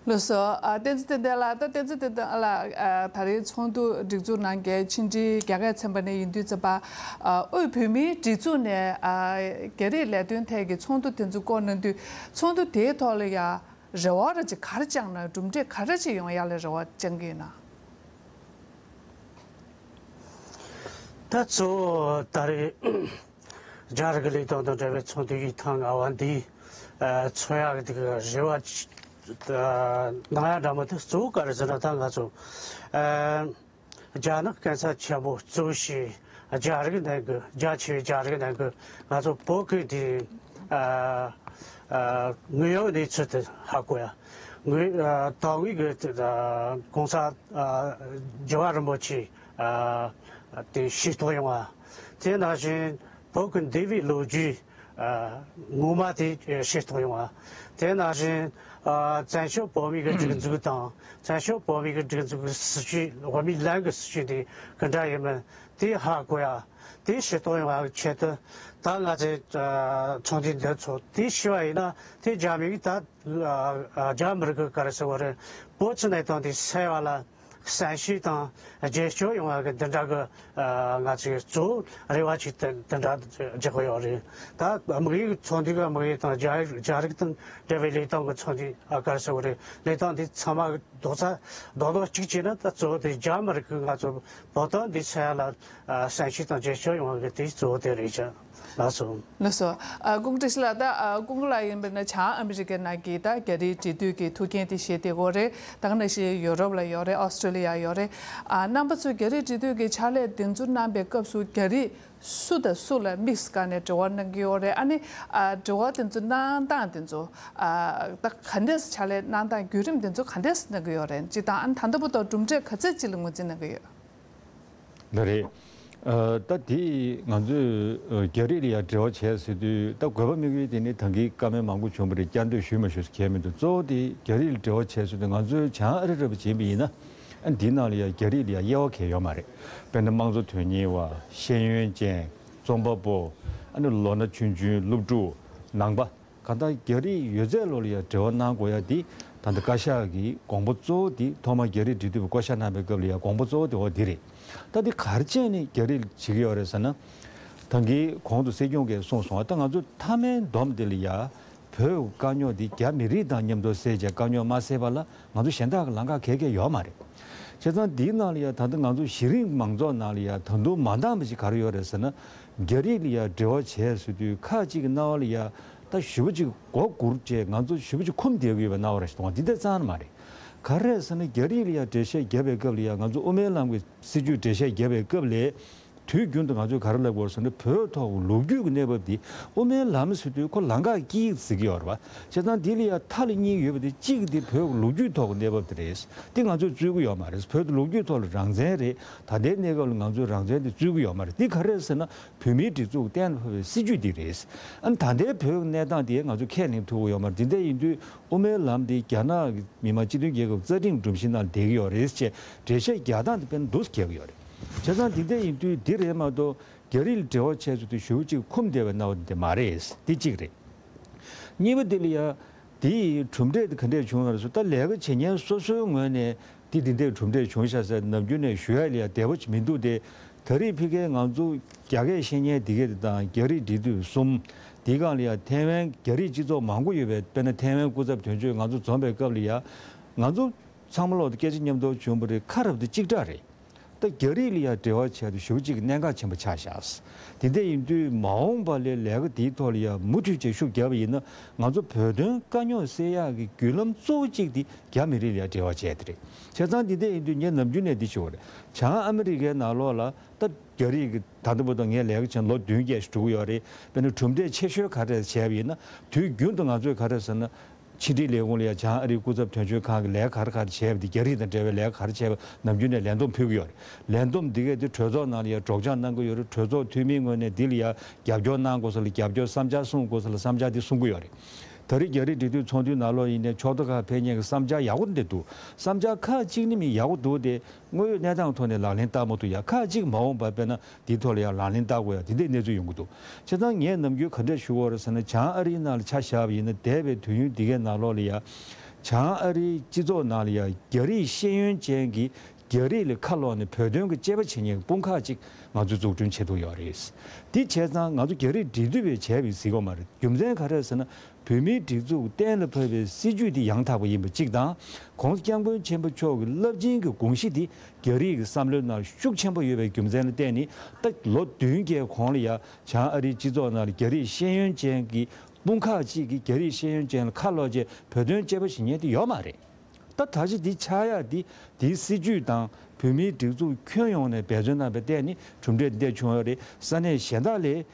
ལགས་སོ། ཨ་བསྟན་འཛིན་བསྟན་འཛིན་ལགས། ད་བསྟན་འཛིན་བསྟན་འཛིན་ལགས། ཨ་ད་རེས་ཚོགས་འདུ་སྒྲིག་འཛུགས་གནང་མཁན་ཕྱི་འབྲེལ་རྒྱ་སྐད་ཚན་པ་ནས་ཡིན་དུས་ཙམ་པ། ཨ་དབུས་བོད་མིའི་སྒྲིག་འཛུགས་ནས་ཨ་རྒྱ་རིགས་ལས་དོན་ཐད་ཀྱི་ཚོགས་འདུ་དེ་ཚོ་བསྐོང་གནང་དུས་ཚོགས་འདུ་དེའི་ཐོག་ལ་ཡ་རེ་བ་ར་ཅིག་ག་རེ་བཅངས་ན། གྲུབ་འབྲས་ག་རེ་ཅིག་ཡོང་ཡ་ལ་རེ་བ་བཅངས་ཀྱི་ཡོད་ན། ད་གཙོ་བོ་ད་རེས་རྒྱ་རིགས་ལས་དོན་དང་འབྲེལ་བའི་ཚོགས་འདུ་ཡི་ཐེངས་ལྔ་པ་འདི་ཨ་ཚོགས་ཡག་གི་རེ་བ་ཅིག་ཨ་གནང་ཡ་འདྲ་མོ་དེ་གཙོ་བོ་ག་རེ་ཟེར་ན། ད་ང་ཚོ་ཨ་རྒྱ་ནག་གན་ས་ཆེན་པོ་གཙོ་བྱས་རྒྱ་རིགས་ནང་གི་རྒྱ་ཆེ་བའི་རྒྱ་རིགས་ནང་གི་ང་ཚོ་བོད་ཀྱི་དེ་ཨ་ཨ་དངོས་ཡོད་གནས་ཚུལ་དེ་ཧ་གོ་ཡ། ངོས་ཨ་དོན་དངོས་ཀྱི་ཨ་༸གོང་ས་ཨ་རྒྱལ་བ་རིན་པོ་ཆེ་ཨ་དེ་ཤེས་རྟོགས་ཡོང་བ། དེ་ནང་བཞིན་བོད་ཀྱི་འདས་པའི་ལོ་རྒྱུས་ཨ་ངོ་མ་དེ་ཤེས་རྟོགས་ཡོང་བ། དེ་ནང་བཞིན་ཨ་བཙན་བྱོལ་བོད་མིའི་སྒྲིག་འཛུགས་དང་བཙན་བྱོལ་བོད་མིའི་སྒྲིག་འཛུགས་ཀྱི་སྲིད་བྱུས། བོད་མིའི་ལམ་གྱི་སྲིད་བྱུས་དེ་ག་འདྲ་ཡིན་མིན་དེ་ཧ་གོ་ཡ། དེ་ཤེས་རྟོགས་ཡོང་བའི་ཆེད་དུ་ད་ང་ཚོས་ཨ་ཚོགས་འདུ་འདི་ཚོགས། དེ་ཤེས་པ་ཡིན་ན་དེ་རྒྱ་མི་གིས་ད་ཨ་ཨ་རྒྱ་མི་རིགས་ཀྱི་ག་རེ་ཟེར་བ་རེད། བོད་ཀྱི་གནས་སྟངས་དེ་སེལ་བ་ལ་བསམ་ཤེས་དང་རྒྱབ་སྐྱོར་ཡོང་བ་གི་འདི་འདྲ་གི་ཨ་ང་ཚོའི་གཙོ་བོ་རེ་བ་ཅིག་དེ་འདི་འདྲ་རྒྱག་གི་ཡོད་རེད། ད་དམིགས་ཡུལ་ཚོགས་འདུ་གི་དམིགས་ཡུལ་དང་རྒྱ་རྒྱ་རིགས་དང་འབྲེལ་བའི་ལས་སྟངས་གི་ཚོགས་འདུ་ཨ་ག་རེ་ཟེར་བ་རེད། ལས་སྟངས་འདི་ཚང་མ་རྡོག་རྩ་རྡོག་རྡོག་གཅིག་བྱས་ན་ད་གཙོ་བོ་དེ་རྒྱ་མི་རིགས་ཀྱིས་ང་ཚོ་བོད་དོན་འདི་སེལ་ཡ་ལ་ཨ་བསམ་ཤེས་དང་རྒྱབ་སྐྱོར་ཡོང་བ་གི་དེ་གཙོ་བོ་དེ་རེད་ཤག་ལགས་སོ། ལགས་སོ། ཨ་སྐུ་ངོ་བཀྲ་ཤིས་ལགས། ད་ཨ་སྐུ་ངོ་ལགས་ཡིན་པ་ན་བྱང་ཨ་མི་རི་ཀའི་ནང་གི་ད་རྒྱ་རིགས་འབྲེལ་མཐུད་ཀྱི་ཐུགས་འགན་དེ་བཞེས་བསྡད་ཡོད་རེད། ད་ག་ནང་བཞིན་ཡུ་རོབ་ལ་ཡོད་རེད། ཨོ་སི་ཀྲོ་ལི་ཡ་ཡོད་རེད། ཨ་རྣམ་པ་ཚོས་རྒྱ་རིགས་འབྲེལ་མཐུད་ཀྱི་ཕྱག་ལས་དེ་ཚོ་གནང་པའི་སྐབས་སུ་རྒྱ་རིགས་སུ་དང་སུ་ལ་དམིགས་སུ་བཀར་ནས་འབྲེལ་བ་གནང་གི་ཡོད་རེད། ཨ་ནི་ཨ་འབྲེལ་བ་དེ་ཚོ་གནང་སྟངས་དེ་ཚོ་ཨ་ད་ག་འདྲས་ཕྱག་ལས་གནང་སྟངས་བརྒྱུད་རིམ་དེ་ཚོ་ག་འདྲས་གནང་གི་ཡོད་རེད། སྤྱིར་བཏང་ཨ་ནི་ད་ལྟ་བར་དུ་གྲུབ་འབྲས་ག་ཚོད་ཅིག་ལ་ངོས་འཛིན་གནང་གི་ཡོད། ལགས་རེད། ཨ་ད་དེ་ང་ཚོས་ཨ་རྒྱ་རིགས་ལ་ཡང་འབྲེལ་བ་བྱས་ཟེར་དུས། ད་དགོས་པ་དམིགས་ཡུལ་དེ་ནི་ད་གིན་བཀའ་མོལ་མང་པོ་བྱུང་བ་རེད། བསྐྱར་ཟློས་ཞུས་མ་ཞུས་ཟེར་གྱི་མི་འདུག་གཙོ་བོ་དེ་རྒྱ་རིགས་ལ་འབྲེལ་བ་བྱས་ཟེར་དུས་ང་ཚོའི་བྱང་ཨ་རི་འདྲ་པོ་བྱས་པ་ཡིན་ན། ཨ་འདི་ནང་ལ་ཡང་རྒྱ་རིགས་ལ་ཡང་དབྱེ་བ་གང་ཡང་ཡོད་མ་རེད། དཔེར་ན་དམངས་གཙོ་དོན་གཉེར་བ། ཤེས་ཡོན་ཅན། རྩོམ་པ་པོ། ཨ་ནི་ལོ་ན་ཆུང་ཆུང་། སློབ་ཕྲུག། ནང་པ། གང་ལྟར་རྒྱ་རིགས་ཡོད་ཚད་ལོགས་ལ་ཡང་འབྲེལ་བ་གནང་དགོས་ཡ་འདི་ད་ལྟ་བཀའ་ཤག་གི་དགོངས་པ་གཙོ་བོ་འདི་ཐོག་མར་རྒྱ་རིགས་འབྲེལ་མཐུད་པའི་བསྐོ་བཞག་གནང་པའི་སྐབས་ལ་ཡང་དགོངས་པ་གཙོ་བོ་དེ་འོ་འདི་རེད། ད་འདི་ག་རེ་བྱས་ནས་རྒྱ་རིགས་བྱེད་ཀྱི་ཡོད་རེད་ཟེར་ན། ད་གིན་གོང་དུ་སྲིད་སྐྱོང་གིས་གསུངས་སོང་བ། ད་ང་ཚོ་མཐའ་མའི་བསྡོམས་འདི་ལ་ཡ་བོད་དཀའ་རྙོག་འདི་རྒྱ་མི་རིགས་དང་མཉམ་དུ་སེལ་བྱས་དཀའ་རྙོག་མ་སེལ་བ་ལ་ང་ཚོ་གཞན་དག་གི་ལམ་ཁ་གང་ཡང་ཡོད་མ་རེད། བྱས་ཙང་འདིའི་ནང་ལ་ཡ་ད་ལྟ་ང་ཚོ་གཞི་རིམ་མང་ཚོགས་ནང་ལ་ཡ་ད་དུང་མ་འདང་བ་ཞིག་ག་རེ་ཡོད་རེད་ཟེར་ན། རྒྱ་རིགས་ལ་ཡ་འབྲེལ་བ་བྱས་ཟེར་དུས་ཁ་ཅིག་གི་རྣ་བ་ལ་ཡ་ད་ཞེ་པོ་ཅིག་མགོ་སྒུར་བྱས་ང་ཚོ་ཞེ་པོ་ཅིག་འཁུམས་བསྡད་ཀྱི་ཡོད་པའི་སྣང་བ་རེ་ཞིག་གཏོང་བ་འདི་འདྲ་རྩ་ནས་མ་རེད། ག་རེ་རེད་ཟེར་ན་རྒྱ་རིགས་ལ་ཡ་འགྲེལ་བཤད་བརྒྱབ་པའི་སྐབས་ལ་ཡ་ང་ཚོ་དབུ་མའི་ལམ་གྱི་སྲིད་བྱུས་འགྲེལ་བཤད་བརྒྱབ་པའི་སྐབས་ལ། དུས་རྒྱུན་དུ་ང་ཚོས་ག་རེ་ལབ་དགོས་ཟེར་ན། བོད་ཐོག་ལོ་རྒྱུས་ཀྱི་གནས་བབ་འདི་དབུ་མའི་ལམ་ཟེར་དུས་ཁོ་ལམ་ཁ་དཀྱིལ་ཟེར་གྱི་ཡོད་རེད་བ། བྱས་ཙང་འདི་ལ་ཡ་མཐའ་ལ་གཉིས་ཡོད་པ་དེ། གཅིག་དེ་བོད་ལོ་རྒྱུས་ཐོག་གི་གནས་བབ་དེ་རེད། འདི་ང་ཚོས་རྩོད་ཀྱི་ཡོད་མ་རེད། བོད་དེ་ལོ་རྒྱུས་ཐོག་ལ་རང་བཙན་རེད། ད་ལྟའི་གནས་སྐབས་ལ་ང་ཚོས་རང་བཙན་དེ་རྩོད་ཀྱི་ཡོད་མ་རེད། འདི་ག་རེ་རེད་ཟེར་ན། བོད་མིའི་སྒྲིག་འཛུགས་གཏན་ལ་ཕབ་པའི་སྲིད་བྱུས་འདི་རེད། ཨ་ནི་ད་ལྟའི་བོད་ཀྱི་གནས་སྟངས་དེ་ང་ཚོས་ཁས་ལེན་ཐུབ་ཀྱི་ཡོད་མ་རེད། འདི་འདྲ་ཡིན་དུས་དབུ་མའི་ལམ་འདི་རྒྱ་ནག་གི་མི་དམངས་སྤྱི་མཐུན་རྒྱལ་ཁབ་རྩ་ཁྲིམས་སྒྲོམ་གཞི་ནང་བསྡད་ཀྱི་ཡོད་རེད་ཅེས་འགྲེལ་བཤད་རྒྱག་སྟངས་དེ་དཔེ་འདུག་སེ་རྒྱག་གི་ཡོད་རེད། བྱས་ཙང་འདི་འདྲ་ཡིན་དུས་འདི་རེད་མ་གཏོགས། རྒྱ་རིགས་ལ་འབྲེལ་བ་བྱས་ཚུལ་དེ་ཞེ་པོ་ཅིག་འཁུམས་བསྡད་པའི་སྣང་བ་དེ་མ་རེད། འདི་གཅིག་རེད། གཉིས་པ་དེ་ལ་ཡ། དེ་ཡི་གྲུབ་འབྲས་དེ་ག་འདྲས་བྱུང་བ་རེད་ཟེར། ད་ལས་ཀ་བྱེད་མཁན་སོ་སོའི་ངོས་ནས་དེ་འདི་འདྲས་གྲུབ་འབྲས་བྱུང་ཤག་ཟེར་ནམ་རྒྱུན་ནས་ཞུ་ཡ་ལ་ཡ་བདེ་པོ་ཅིག་མི་འདུག་སྟེ། ད་རེས་ཕ་གིའི་ང་ཚོ་རྒྱ་སྐད་བཤད་མཁན་འདི་གས་དེ་དང་རྒྱ་རིགས་འབྲེལ་མཐུད་གསུམ། དེའི་སྒང་ལ་ཡ་ཐའེ་ཝན་རྒྱ་རིགས་སྤྱི་ཚོགས་མང་པོ་ཡོད་པའི་དཔེར་ན་ཐའེ་ཝན་སྐུ་ཚབ་དོན་གཅོད་ང་ཚོ་འཛོམས་པའི་སྐབས་ལ་ཡ། ང་ཚོ་ཚང་མ་ལོག་ཏུ་སྐད་ཆ་མཉམ་དུ་བྱུང་བ་རེད། ཁ་རབ་དེ་གཅིག་གྲགས་རེད། ད་རྒྱ་རིགས་ལ་ཡང་འབྲེལ་བ་བྱས་ཏེ་ཞེ་པོ་ཅིག་གནད་འགག་ཆེན་པོ་ཆགས་ཤག་དེ་འདྲ་ཡིན་དུས་མ་འོངས་པ་ལ་ལས་ཀ་འདིའི་ཐོག་ལ་ཡང་མུ་མཐུད་བྱས་ཤུགས་བརྒྱབ་པ་ཡིན་ན་ང་ཚོ་བོད་དོན་དཀའ་རྙོག་སེལ་ཡག་གི་བརྒྱུད་ལམ་གཙོ་བོ་གཅིག་དེ་རྒྱ་མི་རིགས་ལ་ཡང་འབྲེལ་བ་བྱས་དེ་རེད། བྱས་ཙང་འདི་འདྲ་ཡིན་དུས་ངས་ནམ་རྒྱུན་ནས་འདི་ཞུ་བ་རེད། བྱང་ཨ་མི་རི་ཀའི་ནང་ལོགས་ལ་ད་རྒྱ་རིགས་ཀྱི་ད་ལྟ་བར་དུ་ངས་ལས་ཀ་བྱས་ལོ་བདུན་བརྒྱད་ཞིག་འགྲོ་གི་ཡོད་རེད། དཔེར་ན་གྲུབ་འབྲས་ཆེ་ཤོས་ག་རེ་བྱས་པ་ཡིན་ན་དུས་རྒྱུན་དུ་ང་ཚོས་ག་རེ་ཟེར་ན། ཕྱི་འབྲེལ་ལས་ཁུངས་ལ་ཡང་བྱང་ཨ་རིའི་སྐུ་ཚབ་དོན་གཅོད་ཁང་གི་ལས་ཀ་ག་རེ་ག་རེ་བྱས་པ་དེ་རྒྱ་རིགས་དང་འབྲེལ་བའི་ལས་ཀ་ག་རེ་བྱས་པ་ནམ་རྒྱུན་ནས་ལན་འདེབས་ཕུལ་གྱི་ཡོད་རེད། ལན་འདེབས་འདི་གས་དེ་གྲོས་ཚོགས་ནང་ལ་ཡང་སྒྲོག་སྦྱང་གནང་གི་ཡོད་རེད། གྲོས་ཚོགས་འཐུས་མིའི་ངོས་ནས་འདི་ལ་ཡང་རྒྱབ་སྐྱོར་གནང་དགོས་ས་ལ་རྒྱབ་སྐྱོར། བསམ་འཆར་གསུང་དགོས་ས་ལ་བསམ་འཆར་དེ་གསུང་གི་ཡོད་རེད། ད་རེས་རྒྱ་རིགས་འབྲེལ་མཐུད་ཚོགས་འདུའི་ནང་ལོགས་ཡིན་ནའི་ཕྱོགས་མཐའ་ཁག་ཕེབས་མཁན་གྱི་བསམ་འཆར་ཡག་པོ་འདི་འདུག་བསམ་འཆར་ཁག་ཅིག་ནི་མི་ཡག་པོ་འདུག་སྟེ། དངོས་ཡོད་གནས་སྟངས་ཐོག་ནས་ལག་ལེན་བསྟར་མ་ཐུབ་ཡ། ཁག་ཅིག་མ་འོངས་པར་དཔེར་ན་འདིའི་ཐོག་ལ་ཡང་ལག་ལེན་བསྟར་དགོས་ཡ་དེ་འདྲའི་གནས་ཚུལ་ཡོང་གི་འདུག་བྱས་ཙང་ངས་ནམ་རྒྱུན་ག་འདྲ་ཞུ་དགོས་རེད་ཟེར་ན། བྱང་ཨ་རིའི་ནང་ལ་ཆ་བཞག་པ་ཡིན་ན་འདས་པའི་དུས་ཡུན་འདི་གའི་ནང་ལོགས་ལ་ཡ། བྱང་ཨ་རིའི་སྤྱི་ཚོགས་ནང་ལ་ཡ་རྒྱ་རིགས་ཤེས་ཡོན་ཅན་གྱི་རྒྱ་རིགས་ལ་ཁ་ལོག་ནས་བོད་དོན་གྱི་དཔྱད་པ་བྱེད་མཁན་གྱི་དཔུང་ཁག་ཅིག་ང་ཚོས་འཛུགས་སྐྲུན་བྱེད་ཐུབ་ཡོད་རེད། འདི་བྱས་ཙང་ང་ཚོ་རྒྱ་རིགས་འབྲེལ་མཐུད་པས་བྱས་པའི་ཟེར་གྱི་ཡོད་མ་རེད། རྒྱུ་མཚན་ག་རེ་ཟེར་ན། བོད་མིའི་སྒྲིག་འཛུགས་གཏན་ལ་ཕབ་པའི་སྲིད་ཇུས་དེ་ཡང་དག་པ་ཡིན་པ་གཅིག་དང་། ༸གོང་ས་༸སྐྱབས་མགོན་ཆེན་པོ་མཆོག་གི་རླབས་ཆེན་གྱི་དགོངས་གཞི་དེ་རྒྱ་རིགས་ཀྱི་བསམ་བློའི་ནང་ཤུགས་ཆེན་པོ་ཡོད་པའི་རྒྱུ་མཚན་ལ་བརྟེན་ནས། ད་ལོ་བདུན་བརྒྱད་གོང་ལ་ཡ་བྱང་ཨ་རིའི་སྤྱི་ཚོགས་ནང་ལ་རྒྱ་རིགས་ཤེས་ཡོན་ཅན་གྱི་དཔུང་ཁག་ཅིག་གིས་རྒྱ་རིགས་ཤེས་ཡོན་ཅན་ལ་ཁ་ལོག་བྱས་བོད་དོན་དཔྱད་པ་བྱེད་མཁན་དེ་ཡོད་མ་རེད། ད་ད་ཆ་འདི་ཆགས་ཡ་འདི་དེའི་སྲིད་ཇུས་དང་བོད་མིའི་སྒྲིག་འཛུགས་ཁྱོན་ཡོངས་ནས་འབད་བརྩོན་གནང་བའི་ཐད་ནས་གྲུབ་འབྲས་འདི་འདྲ་བྱུང་ཡོད་རེད། ས་གནས་གཞན་དག་ལས།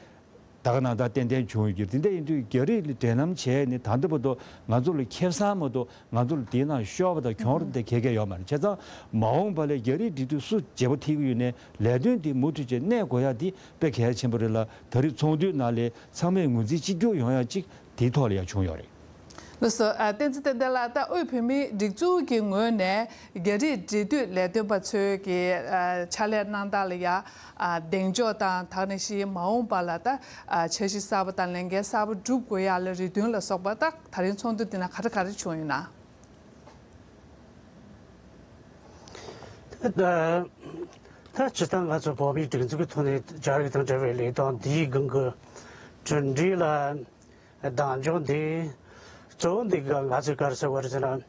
ད་ག་ནང་ལྟར་ཏན་ཏན་བྱུང་ཡོད་ཀྱི་རེད། དེ་འདྲ་ཡིན་དུས་རྒྱ་རིགས་ལ་འབྲེལ་ལམ་བྱས་ནས་ད་ལྟ་བར་དུ་ང་ཚོ་ལ་ཁེ་བཟང་མ་གཏོགས་ང་ཚོ་ལ་དེའི་ནང་ཤོར་བ་དང་གྱོང་རག་དེ་ག་གེ་ཡོད་མ་རེད། བྱས་ཙང་མ་འོངས་པ་ལ་རྒྱ་རིགས་འབྲེལ་མཐུད་སུ་བརྗེ་པོ་ཐེབས་ཀྱི་ཡོད་ནའི་ལས་དོན་འདི་མུ་མཐུད་བྱས་གནས་དགོས་ཡ་འདི་དཔེ་གལ་ཆེན་པོ་རེད་ལ། ད་རེས་ཚོགས་འདུའི་ནང་ལ་ཚང་མས་ངོས་འཛིན་གཅིག་གྱུར་ཡོང་ཡ་གཅིག་དེའི་ཐོག་ལ་ཡང་བྱུང་ཡོད་རེད། ལགས་སོ། ཨ། བསྟན་འཛིན་བསྟན་འཛིན་ལགས། ད་དབུས་བོད་མིའི་སྒྲིག་འཛུགས་ཀྱི་ངོས་ནས་རྒྱ་རིགས་འབྲེལ་མཐུད་ལས་དོན་པ་ཚོའི་གི་ཨ་ཕྱག་ལས་གནང་སྟངས་ལ་ཡ་ཨ་གདེང་འཇོག་དང་། ད་ག་ནང་བཞིན་མ་འོངས་པ་ལ་ད་ཨ་འཆར་གཞི་གསར་པ་དང་ལས་འགན་གསར་པ་སྒྲུབ་དགོས་ཡ་ལ་རེ་འདུན་ལ་སོགས་པ་ད་ད་རིང་ཚོགས་འདུ་འདི་ནང་ག་རེ་ག་རེ་བྱུང་ཡོད་ན། ད་ད་སྤྱིར་བཏང་ང་ཚོ་བོད་མིའི་སྒྲིག་འཛུགས་ཀྱི་ཐོག་ནས་རྒྱ་རིགས་དང་འབྲེལ་བའི་ལས་དོན་འདིའི་སྒང་གི་གྲུབ་འབྲས་ལ། གདེང་འཇོག་འདི་གཙོ་བོ་འདི་ག་ང་ཚོས་ག་རེ་ཟེར་བ་རེད་ཟེར་ན།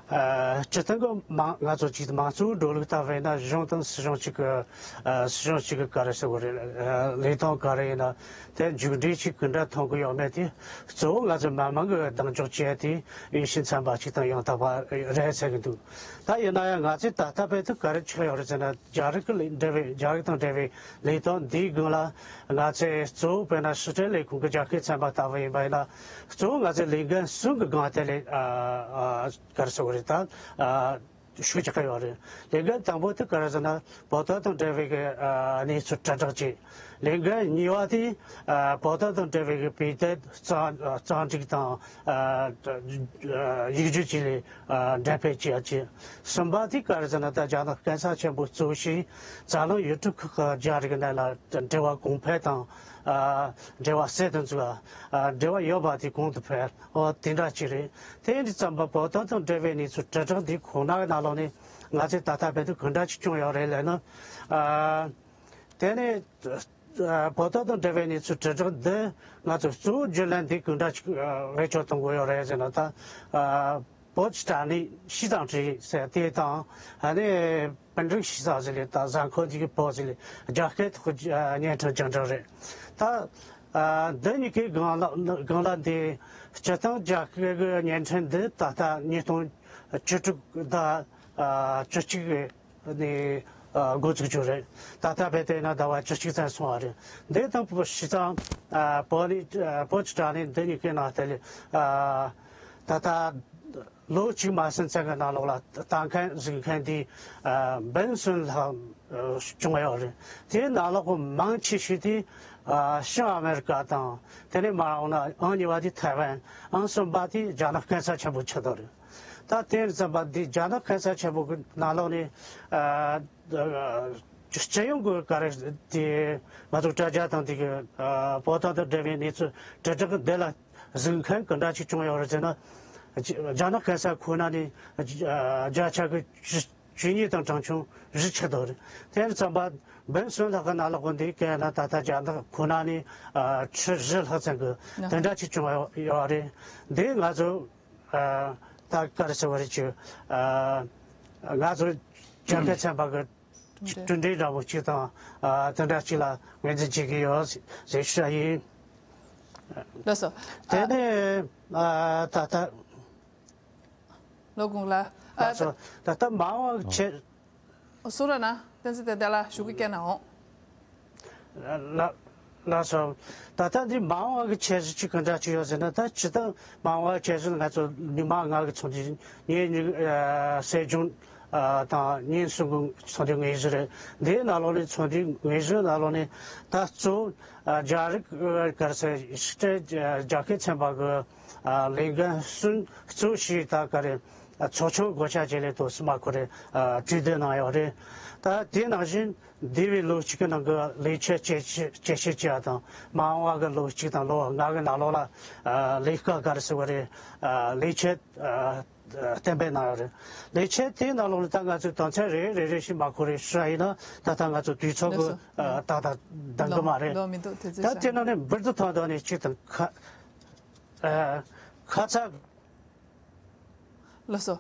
ཨ། སྤྱིར་བཏང་གི་མང་ང་ཚོ་གཅིག་མང་གཙོའི་འགྲོ་ལུགས་ལྟ་བས་ན་གཞུང་དང་སྲིད་གཞུང་གཅིག་གི་ཨ་སྲིད་གཞུང་གཅིག་གི་ག་རེ་ཟེར་བ་རེད། ཨ། ལས་དོན་ག་རེ་ཡིན་ན་དེ་མཇུག་འབྲས་གཅིག་གི་འདྲ་མཐོང་གི་ཡོད་མེད་དེ་གཙོ་བོ་ང་ཚོ་མི་མང་གི་གདེང་འཇོག་བྱས་ཏེ་ཡིད་བཞིན་འཚམས་པ་གཅིག་དང་ཡང་དག་པ་རེད་ཟེར་གི་འདུག་ད་ཡིན་ན་ཡང་ང་ཚོས་ད་ལྟ་བར་དུ་ག་རེ་ཆགས་ཡོད་རེད་ཟེར་ན། རྒྱ་རིགས་ཀྱི་ལས་འབྲེལ་བའི་རྒྱ་རིགས་དང་འབྲེལ་བའི་ལས་དོན་འདིའི་སྒང་ལ་ང་ཚོས་གཙོ་བོ་དཔེར་ན་ཕྱི་དྲིལ་ལས་ཁུངས་ཀྱི་རྒྱ་སྐད་ཚན་པ་ལྟ་བུ་ཡིན་པ་ཡིན་ན་གཙོ་བོ་ང་ཚོས་ལས་འགན་གསུམ་གྱི་སྒང་དེ་ལས་ཨ་ཨ་ག་རེ་ཟེར་བ་རེད། ད་ཨ་ཤུགས་རྒྱག་གི་ཡོད་རེད། ལས་འགན་དང་པོ་དེ་ག་རེ་ཟེར་ན་བོད་དོན་དང་འབྲེལ་བའི་གི་ཨ་གནས་ཚུལ་དྲིལ་བསྒྲགས་བྱས། ལས་འགན་གཉིས་པ་དེ་ཨ་བོད་དོན་དང་འབྲེལ་བའི་གི་བོད་དོན་རྩ་རྩ་འཛུགས་དང་ཨ་ཡིག་སྒྱུར་བཅས་ལས། ཨ་འགྲེམས་སྤེལ་བྱེད་ཡ་བྱས། གསུམ་པ་དེ་ག་རེ་ཟེར་ན་ད་རྒྱ་ནག་སྐམ་ས་ཆེན་པོ་གཙོ་བྱས་འཛམ་གླིང་ཡུལ་གྲུ་ཁག་གི་རྒྱ་རིགས་རྣམས་ལ་འབྲེལ་བ་གོང་འཕེལ་དང་། ཨ་འབྲེལ་བ་ཟད་དུ་འཇུག་ཨ་འབྲེལ་བ་ཡོད་པ་དེ་གོང་དུ་འཕེལ། འོ་དེ་འདྲ་ཅིག་རེད། དེ་ཡིན་དུས་ཙམ་པ་བོད་དོན་དང་འབྲེལ་བའི་གནས་ཚུལ་དྲིལ་བསྒྲགས་འདི་ཁོ་ན་གི་ནང་ལོགས་ནས་ང་ཚོས་ད་ལྟ་བར་དུ་ག་འདྲ་ཅིག་བྱུང་ཡོད་རེད་ལབ་ན། ཨ་དེ་ནས། ཨ་བོད་དོན་དང་འབྲེལ་བའི་གནས་ཚུལ་དྲིལ་བསྒྲགས་འདི་ང་ཚོ་གཙོ་བོ་བརྒྱུད་ལམ་འདི་གང་འདྲ་ཅིག་ཨ་བེད་སྤྱོད་གཏོང་དགོས་ཡོད་རེད་ཟེར་ན། ད་ཨ་བོད་ཀྱི་དྲ་གནས་西藏之声ཟེར་དེ་དང་། ཨ་ནི་本土西藏ཟེར་ལེ་ད་གཟའ་འཁོར་འདི་གི་བོད་ཟེར་ལེ་རྒྱ་སྐད་ཐོག་གི་ཨ་བརྙན་འཕྲིན་རྒྱང་བསྒྲགས་རེད། ད་ཨ་འདི་གཉིས་ཀའི་སྒང་ལ་སྒང་ལ་འདི་སྤྱིར་བཏང་རྒྱ་སྐད་ཀྱི་བརྙན་འཕྲིན་འདི་ད་ལྟ་ཉིས་སྟོང་བཅུ་དྲུག་ཟླ་ཨ་བཅུ་གཅིག་གི་ནས་ཨ་འགོ་ཚུགས་རྒྱུ་རེད། ད་ལྟ་བར་དུ་ཡིན་ན་ཟླ་བ་བཅུ་གཅིག་ཙམ་སོང་བ་རེད། འདི་དང་པོ་བྱས་ཙང་ཨ་བོད་ནས་ཨ་བོད་ཀྱི་དྲ་གནས་འདི་གཉིས་ཀའི་ནང་དེ་ལས་ཨ་ད་ལྟ་ལོ་གཅིག་མ་ཟིན་ཙམ་གྱི་ནང་ལོགས་ལ་ལྟ་མཁན་གཟིགས་མཁན་འདི་ཨ་འབུམ་གསུམ་ལྷག་ཨ་བྱུང་ཡོད་རེད། དེའི་ནང་ལོགས་ཀྱི་མང་ཆེ་ཤོས་དེ་ཨ་བྱང་ཨ་མེ་རི་ཀ་དང་། དེ་ནས་མར་འོང་ན་ཨང་གཉིས་པ་དེ་ཐའེ་ཝན། ཨང་གསུམ་པ་དེ་རྒྱ་ནག་སྐམ་ས་ཆེན་པོ་ཆགས་བསྡད་རེད། ད་དེ་ཙམ་པ་འདི་རྒྱ་ནག་སྐམ་ས་ཆེན་པོ་གི་ནང་ལོགས་ནས་ཨ་སྤྱི་ཡོངས་ཀྱི་ག་རེ་དེ་ང་ཚོ་དྲ་རྒྱ་དང་དེ་གི་ཨ་བོད་དོན་དང་འབྲེལ་བའི་གནས་ཚུལ་དྲིལ་བསྒྲགས་འདི་ལ་ གཟིགས་མཁན་ག་འདྲ་ཅིག་བྱུང་ཡོད་རེད་ཟེར་ན། རྒྱ་ནག་གེ་སར་ཁོ་ན་ནས་བརྒྱ་ཆ་གི་བཅུ་གཉིས་དང་གྲངས་ཆུང་བཞི་ཆགས་འདུག་རེད། དེ་ཙམ་པ་འབུམ་གསུམ་ལྷག་གི་ནང་ལོགས་འདི་གས་ན་ད་ལྟ་རྒྱ་ནག་ཁོ་ན་ནས་ཁྲི་བཞི་ལྷག་ཙམ་གི་དེ་འདྲ་ཅིག་བྱུང་ཡོད་རེད། འདི་ང་ཚོ་ད་ག་རེ་ཟེར་བ་རེད་ཅིག་ང་ཚོ་རྒྱ་སྐད་ཚན་པ་གི་གྲུབ་འབྲས་འདྲ་བོ་གཅིག་དང་། ཨ། དེ་འདྲ་གཅིག་ལ་ངོས་འཛིན་བྱེད་ཀྱི་ཡོད་ཟེར་ཞུ་ཡ་ཡིན། ལགས་སོ། དེ་ཨ། ནས་ཨ། ད་ལྟ། ལོ་དགུང་ལ། ཨ། ལགས་སོ། ད་ལྟ་མ་འོངས་པ་གི་ཆེད། སུ་ར་ན་བསྟན་འཛིན་བདེ་ལ་ཞུ་གི་སྐད་ན་འོང་། ལ། ལགས་སོ། ད་ལྟ་འདི་མ་འོངས་པ་གི་འཆར་གཞི་གཅིག་ག་འདྲ་ཅིག་ཡོད་ཟེར་ན། ད་སྤྱིར་བཏང་མ་འོངས་པ་འཆར་གཞི་ལ་ང་ཚོ་ཉི་མ་ལྔ་གི་ཚོགས་འདུ། ཉིན་གཉིས་ཨ། སྲིད་སྐྱོང་ཨ། དང་ཉིན་གསུམ་གི་ཚོགས་འདུའི་དངོས་གཞི་རེད། འདིའི་ནང་ལོགས་ནས་ཚོགས་འདུའི་དངོས་གཞིའི་ནང་ལོགས་ནས་ད་གཙོ་བོ་ཨ། རྒྱ་རིགས་ཨ། ག་རེ་ཟེར། ཕྱི་དྲིལ་ཨ། རྒྱ་སྐད་ཚན་པ་གི་ཨ། ལས་འགན་གསུམ་གཙོ་བོ་ཞིག་ད་ག་རེ། ཨ། ཚོགས་ཆུང་བགོ་བཤའ་བྱས་ལས་དོ་སི་མ་ཁོ་རེ་ཨ། གྲོས་བསྡུར་གནང་ཡོད་རེད། ད་དེ་ནང་བཞིན་འདས་པའི་ལོ་གཅིག་གི་ནང་གི་ལས་འཆར་དཔྱད་ཞིབ་དཔྱད་ཞིབ་བྱས་དང་། མ་འོངས་པ་གི་ལོ་གཅིག་དང་ལོ་ལྔ་གི་ནང་ལོགས་ལ་ཨ། ལས་ཀ་ག་རེ་ཟེར་བ་རེད། ཨ། ལས་འཆར་ཨ། གཏན་འབེབས་གནང་ཡོད་རེད། ལས་འཆར་དེའི་ནང་ལོགས་ལ་ད་ང་ཚོས་དོན་ཚན་རེ་རེ་རེ་བཞིན་མ་ཁོ་རེ་ཞུ་བ་ཡིན་ན། ད་ལྟ་ང་ཚོ་དུས་ཚོད་ལགས་ཀྱི་སོ། ཨ། ཏག་ཏག་འདང་གི་མ་རེད། ལོ་མི་འདུག་དུས་ཚོད་ད་ཤར། དེ་ནང་ནས་འབུར་དུ་ཐོན་དོན་ནི་གཅིག་དང་ཁ་ཨ། ཁ་ཚ། ལགས་སོ།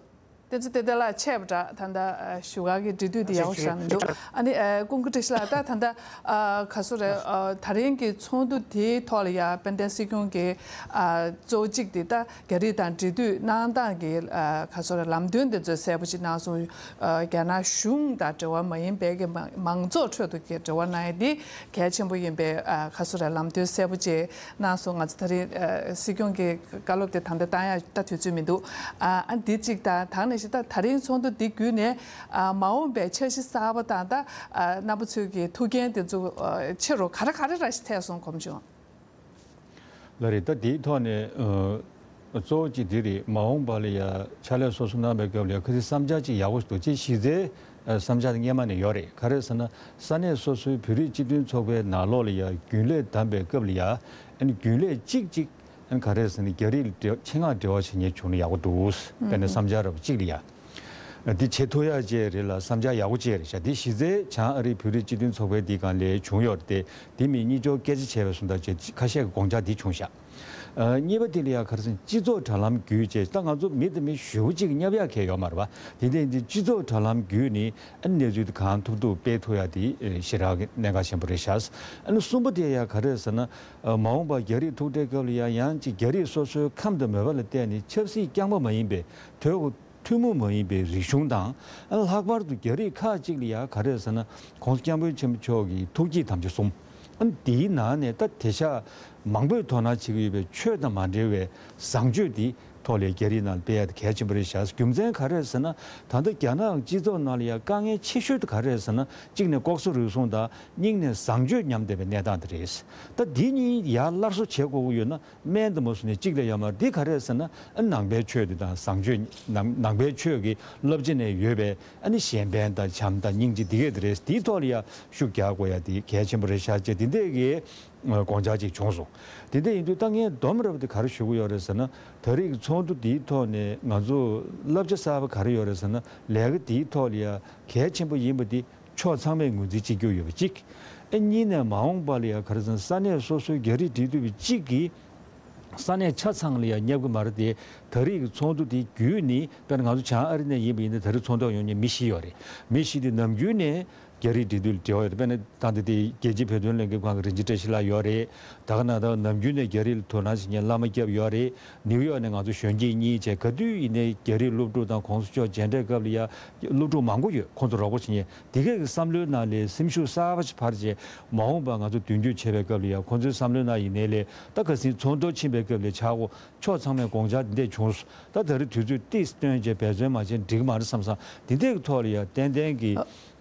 བསྟན་འཛིན་བདེ་ལ་ཆད་པ་འདྲ། ད་ལྟ་ཨ། བཞུགས་སྒར་གྱི་འབྲེལ་མཐུད་དེ་ཡག་པོ་ཞིག་མི་འདུག་ཨ་ནི་ཨ། ཀུན་དགའ་བཀྲ་ཤིས་ལགས། ད་ད་ལྟ་ཨ། ག་སོ་རེད། ཨ། ད་རིང་གི་ཚོགས་འདུ་དེའི་ཐོག་ལ་ཡ་དཔལ་ལྡན་སྲིད་སྐྱོང་གིས་ཨ། གཙོ་བོ་གཅིག་དེ་ད་རྒྱ་རིགས་དང་འབྲེལ་མཐུད་གནང་སྟངས་ཀྱི་ཨ། ག་སོ་རེད། ལམ་སྟོན་དེ་ཚོ་གསལ་པོ་ཞིག་གནང་སོང་། ཨ། རྒྱ་ནག་གཞུང་དང་འབྲེལ་བ་མ་ཡིན་པའི་གི་མང་མང་ཚོགས་ཁྲོད་དུ་གི་འབྲེལ་བ་གནང་ཡ་དེ་གལ་ཆེན་པོ་ཡིན་པའི་ཨ། ག་སོ་རེད། ལམ་སྟོན་གསལ་པོ་ཅིག་གནང་སོང་། ང་ཚོ་ད་རིང་ཨ། སྲིད་སྐྱོང་གི་བཀའ་སློབ་དེ་ད་ལྟ་བཏང་ཡ་ད་དུས་ཚོད་མི་འདུག་ཨ། ཨ་འདི་གཅིག་དང་། ད་ག་ནང་བཞིན་ད་ད་རིང་ཚོགས་འདུ་འདི་བརྒྱུད་ནས་ཨ། མ་འོངས་པའི་འཆར་གཞི་གསར་པ་དང་། ད་ཨ། རྣམ་པ་ཚོའི་གི་ཐུགས་འགན་དེ་ཚོ་ཨ། ཆེ་རུ་ག་རེ་ག་རེ་ར་ཞིག་ཐེབས་སོང་གོམ་བྱུང་། ལགས་རེད། ད་དེའི་ཐོག་ནས་ཨ། གཙོ་བོ་གཅིག་འདི་རེད། མ་འོངས་པ་ལ་ཡ་ཕྱག་ལས་སོ་སོ་གནང་བའི་སྐབས་ལ་ཡ་ཁ་སང་བསམ་འཆར་ཅིག་ཡག་པོ་ཞིག་འདུག་ཅེས་གཞི་རྩའི་ཨ། བསམ་འཆར་དེ་སྔས་མ་ནས་ཡོད་རེད། ག་རེ་ཟེར་ན། ས་གནས་སོ་སོའི་བོད་རིགས་སྤྱི་མཐུན་ཚོགས་པའི་ནང་ལོགས་ལ་ཡ་རྒྱུན་ལས་བདམས་པའི་སྐབས་ལ་ཡ། ཨ་ནི་རྒྱུན་ལས་གཅིག་གཅིག་ཨ་ནི་ག་རེ་ཟེར་ན། རྒྱ་རིགས་ལ་འབྲེལ་ཆེད་མངགས་འབྲེལ་བ་བྱེད་མཁན་བྱུང་ན་ཡག་པོ་འདུག་དཔེར་ན་བསམ་འཆར་འདྲ་པོ་གཅིག་ལ་ཡ། འདི་བྱེད་ཐུབ་ཡག་ཅིག་རེད་ལ། བསམ་འཆར་ཡག་པོ་ཅིག་རེད་ཤག་འདི་གཞི་རྩའི་བྱང་ཨ་རིའི་བོད་རིགས་སྤྱི་མཐུན་ཚོགས་པའི་འདི་སྒང་ལ་བྱུང་ཡོད་རེད་དེ། འདི་མི་གཉིས་ཆར་སྐད་ཆ་བྱས་པའི་བཟོ་འདྲ་བྱས། ཁ་ཤས་ཀྱི་དགོངས་འཆར་འདི་བྱུང་ཤག་ཨ། གཉིས་པ་དེ་ལ་ཡ་ག་རེ་ཟེར་ན། སྤྱི་ཚོགས་དྲ་ལམ་བརྒྱུད་བྱས། ད་ང་ཚོ་མི་དང་མི་ཞེ་པོ་ཅིག་བསྙབ་ཡག་གང་ཡང་ཡོད་མ་རེད་པ། དེ་འདྲ་ཡིན་དུས་སྤྱི་ཚོགས་དྲ་ལམ་བརྒྱུད་ནས་ཨ་ནི་གནས་ཚུལ་དེ་གང་ཐུབ་ཐུབ་སྤེལ་ཐུབ་ཡག་དེ་ཞེ་དྲག་གི་གནད་འགག་ཆེན་པོ་རེད་ཤག་ཨ་ནི་གསུམ་པ་དེ་ཡ་ག་རེ་ཟེར་ན། ཨ། མ་འོངས་པ་རྒྱ་རིགས་ཐུག་འཕྲད་སྐབས་ལ་ཡ་ཡང་ཅིག་རྒྱ་རིགས་སོ་སོའི་ཁམས་དང་མོས་པ་ལ་བལྟས་ནས་ཆབ་སྲིད་རྐྱང་པ་མ་ཡིན་པའི་དོན་གོ་ཐུན་མོང་མ་ཡིན་པའི་རིག་གཞུང་དང་། ཨ། ལྷག་པར་དུ་རྒྱ་རིགས་ཁག་ཅིག་ལ་ཡ་ག་རེ་ཟེར་ན། ༸གོང་ས་༸སྐྱབས་མགོན་ཆེན་པོ་མཆོག་གི་ཐུགས་བསྐྱེད་དམ་བཅའ་གསུམ། ཨ། འདིའི་ནང་ནས་ད་དེང་སང་མང་པོས་དོ་སྣང་བྱེད་ཀྱི་ཡོད་པའི་ཆོས་དང་མ་འབྲེལ་བའི་བཟང་སྤྱོད་འདི་ཐོག་ལ་རྒྱ་རིགས་ནང་ལ་སྤེལ་ཡ་དེ་གལ་ཆེན་པོ་རེད་ཤག་རྒྱུ་མཚན་ག་རེ་རེད་ཟེར་ན། ད་ལྟ་རྒྱ་ནག་སྤྱི་ཚོགས་ནང་ལ་ཡ་དཀའ་ངལ་ཆེ་ཤོས་དེ་ག་རེ་རེད་ཟེར་ན། གཅིག་ནས་ལྐོག་ཟ་རུལ་སུངས་དང་། གཉིས་ནས་བཟང་སྤྱོད་ཉམས་བསྡད་པའི་གནས་སྟངས་དེ་རེད། ད་འདི་གཉིས་ཡར་སླར་གསོ་བྱེད་དགོས་ཀྱི་ཡོད་ན། སྨན་དང་མ་སོ་ནས་གཅིག་ལས་ཡོད་མ་རེད། འདི་ག་རེ་རེད་ཟེར་ན། ཨ། ནང་པའི་ཆོས་འདི་དང་བཟང་སྤྱོད། ནང་ནང་པའི་ཆོས་ཀྱི་བསླབ་བྱ་ནས་ཡོད་པའི་ཨ་ནི་གཞན་ཕན་དང་བྱམས་དང་སྙིང་རྗེ་འདི་གས་དེ་རེད། འདིའི་ཐོག་ལ་ཡ་ཤུགས་རྒྱག་དགོས་ཡ་དེ་གལ་ཆེན་པོ་རེད་ཤག་ཅེས་འདི་འདྲས་ཀྱི་དགོངས་འཆར་ཅིག་བྱུང་སོང་། འདི་འདྲས་ཡིན་དུས་ད་ངས་སྡོམ་ར་བ་དེ་ག་རེ་ཞུ་གི་ཡོད་རེད་ཟེར་ན། ད་རེས་ཀྱི་ཚོགས་འདུ་འདིའི་ཐོག་ནས་ང་ཚོ་བསླབ་བྱ་གསར་པ་ག་རེ་ཡོད་རེད་ཟེར་ན། ལས་ཀ་འདིའི་ཐོག་ལ་ཡ་གལ་ཆེན་པོ་ཡིན་པ་འདི་ཕྱོགས་ཚང་མས་ངོས་འཛིན་བྱེད་རྒྱུ་ཡོད་པ་གཅིག་ཨ། གཉིས་ནས་མ་འོངས་པ་ལ་ཡ་ག་རེ་ཟེར་ན། ས་གནས་སོ་སོའི་རྒྱ་རིགས་འབྲེལ་མཐུད་པ་གཅིག་གིས་ས་གནས་ཆ་ཚང་ལ་ཡ་བསྙབ་ཀྱི་མ་རེད་དེ། ད་རེས་ཀྱི་ཚོགས་འདུ་དེ་བརྒྱུད་ནས། དཔེར་ན་ང་ཚོ་བྱང་ཨ་རི་ནས་ཡིན་པ་ཡིན་ན། ད་རེས་ཚོགས་འདུར་ཡོང་མཁན་མི་བཞི་ཡོད་རེད། མི་བཞི་དེ་ནམ་རྒྱུན་ནས་རྒྱ་རིགས་འབྲེལ་མཐུད་ལ་འབྲེལ་བ་ཡོད་རེད། དཔེར་ན་ད་ལྟ་དེ་རྒྱལ་སྤྱིའི་བོད་དོན་ལས་འགུལ་ཁང་གི་རིན་ཆེན་བཀྲ་ཤིས་ལགས་ཡོད་རེད། ད་ག་ནང་བཞིན་ནམ་རྒྱུན་ནས་རྒྱ་རིགས་ལ་དོ་སྣང་བྱེད་མཁན་བླ་མ་སྐྱབས་ཡོད་རེད། ནིའུ་ཡོག་ནས་ང་ཚོ་གཞོན་སྐྱེས་གཉིས་བྱས། ག་དུས་ཡིན་ནའི་རྒྱ་རིགས་སློབ་ཕྲུག་དང་གོང་ས་མཆོག་མཇལ་འཕྲད་སྐབས་ལ་ཡ་སློབ་ཕྲུག་མང་པོ་ཡོད། ཁོང་ཚོ་རོགས་པ་བྱེད་མཁན། དེ་གས་ཀྱི་བསམ་བློའི་ནང་ལ་སེམས་ཤུགས་གསར་པ་ཞིག་འཕར་བྱས། མ་འོངས་པ་ང་ཚོ་མདུན་སྐྱོད་བྱེད་པའི་སྐབས་ལ་ཡ་ཁོང་ཚོའི་བསམ་བློའི་ནང་ཡིན་ནའི་ལས། ད་ག་ཟིན་ཚོགས་འདུར་ཕྱིན་པའི་སྐབས་ལ་ཆག་སྒོ་ཕྱོགས་ཚང་མས་དགོངས་འཆར་འདི་འདྲས་བྱུང་སོང་། ད་ད་རེས་དུས་ཚོད་ཏིས་བཏོན་བྱས་འབད་བརྩོན་མ་བྱས་འགྲིག་གི་མ་རེད་བསམ་བསམ། འདི་འདྲས་ཀྱི་ཐོག་ལ་ཡ་ཏན་ཏན་གྱི་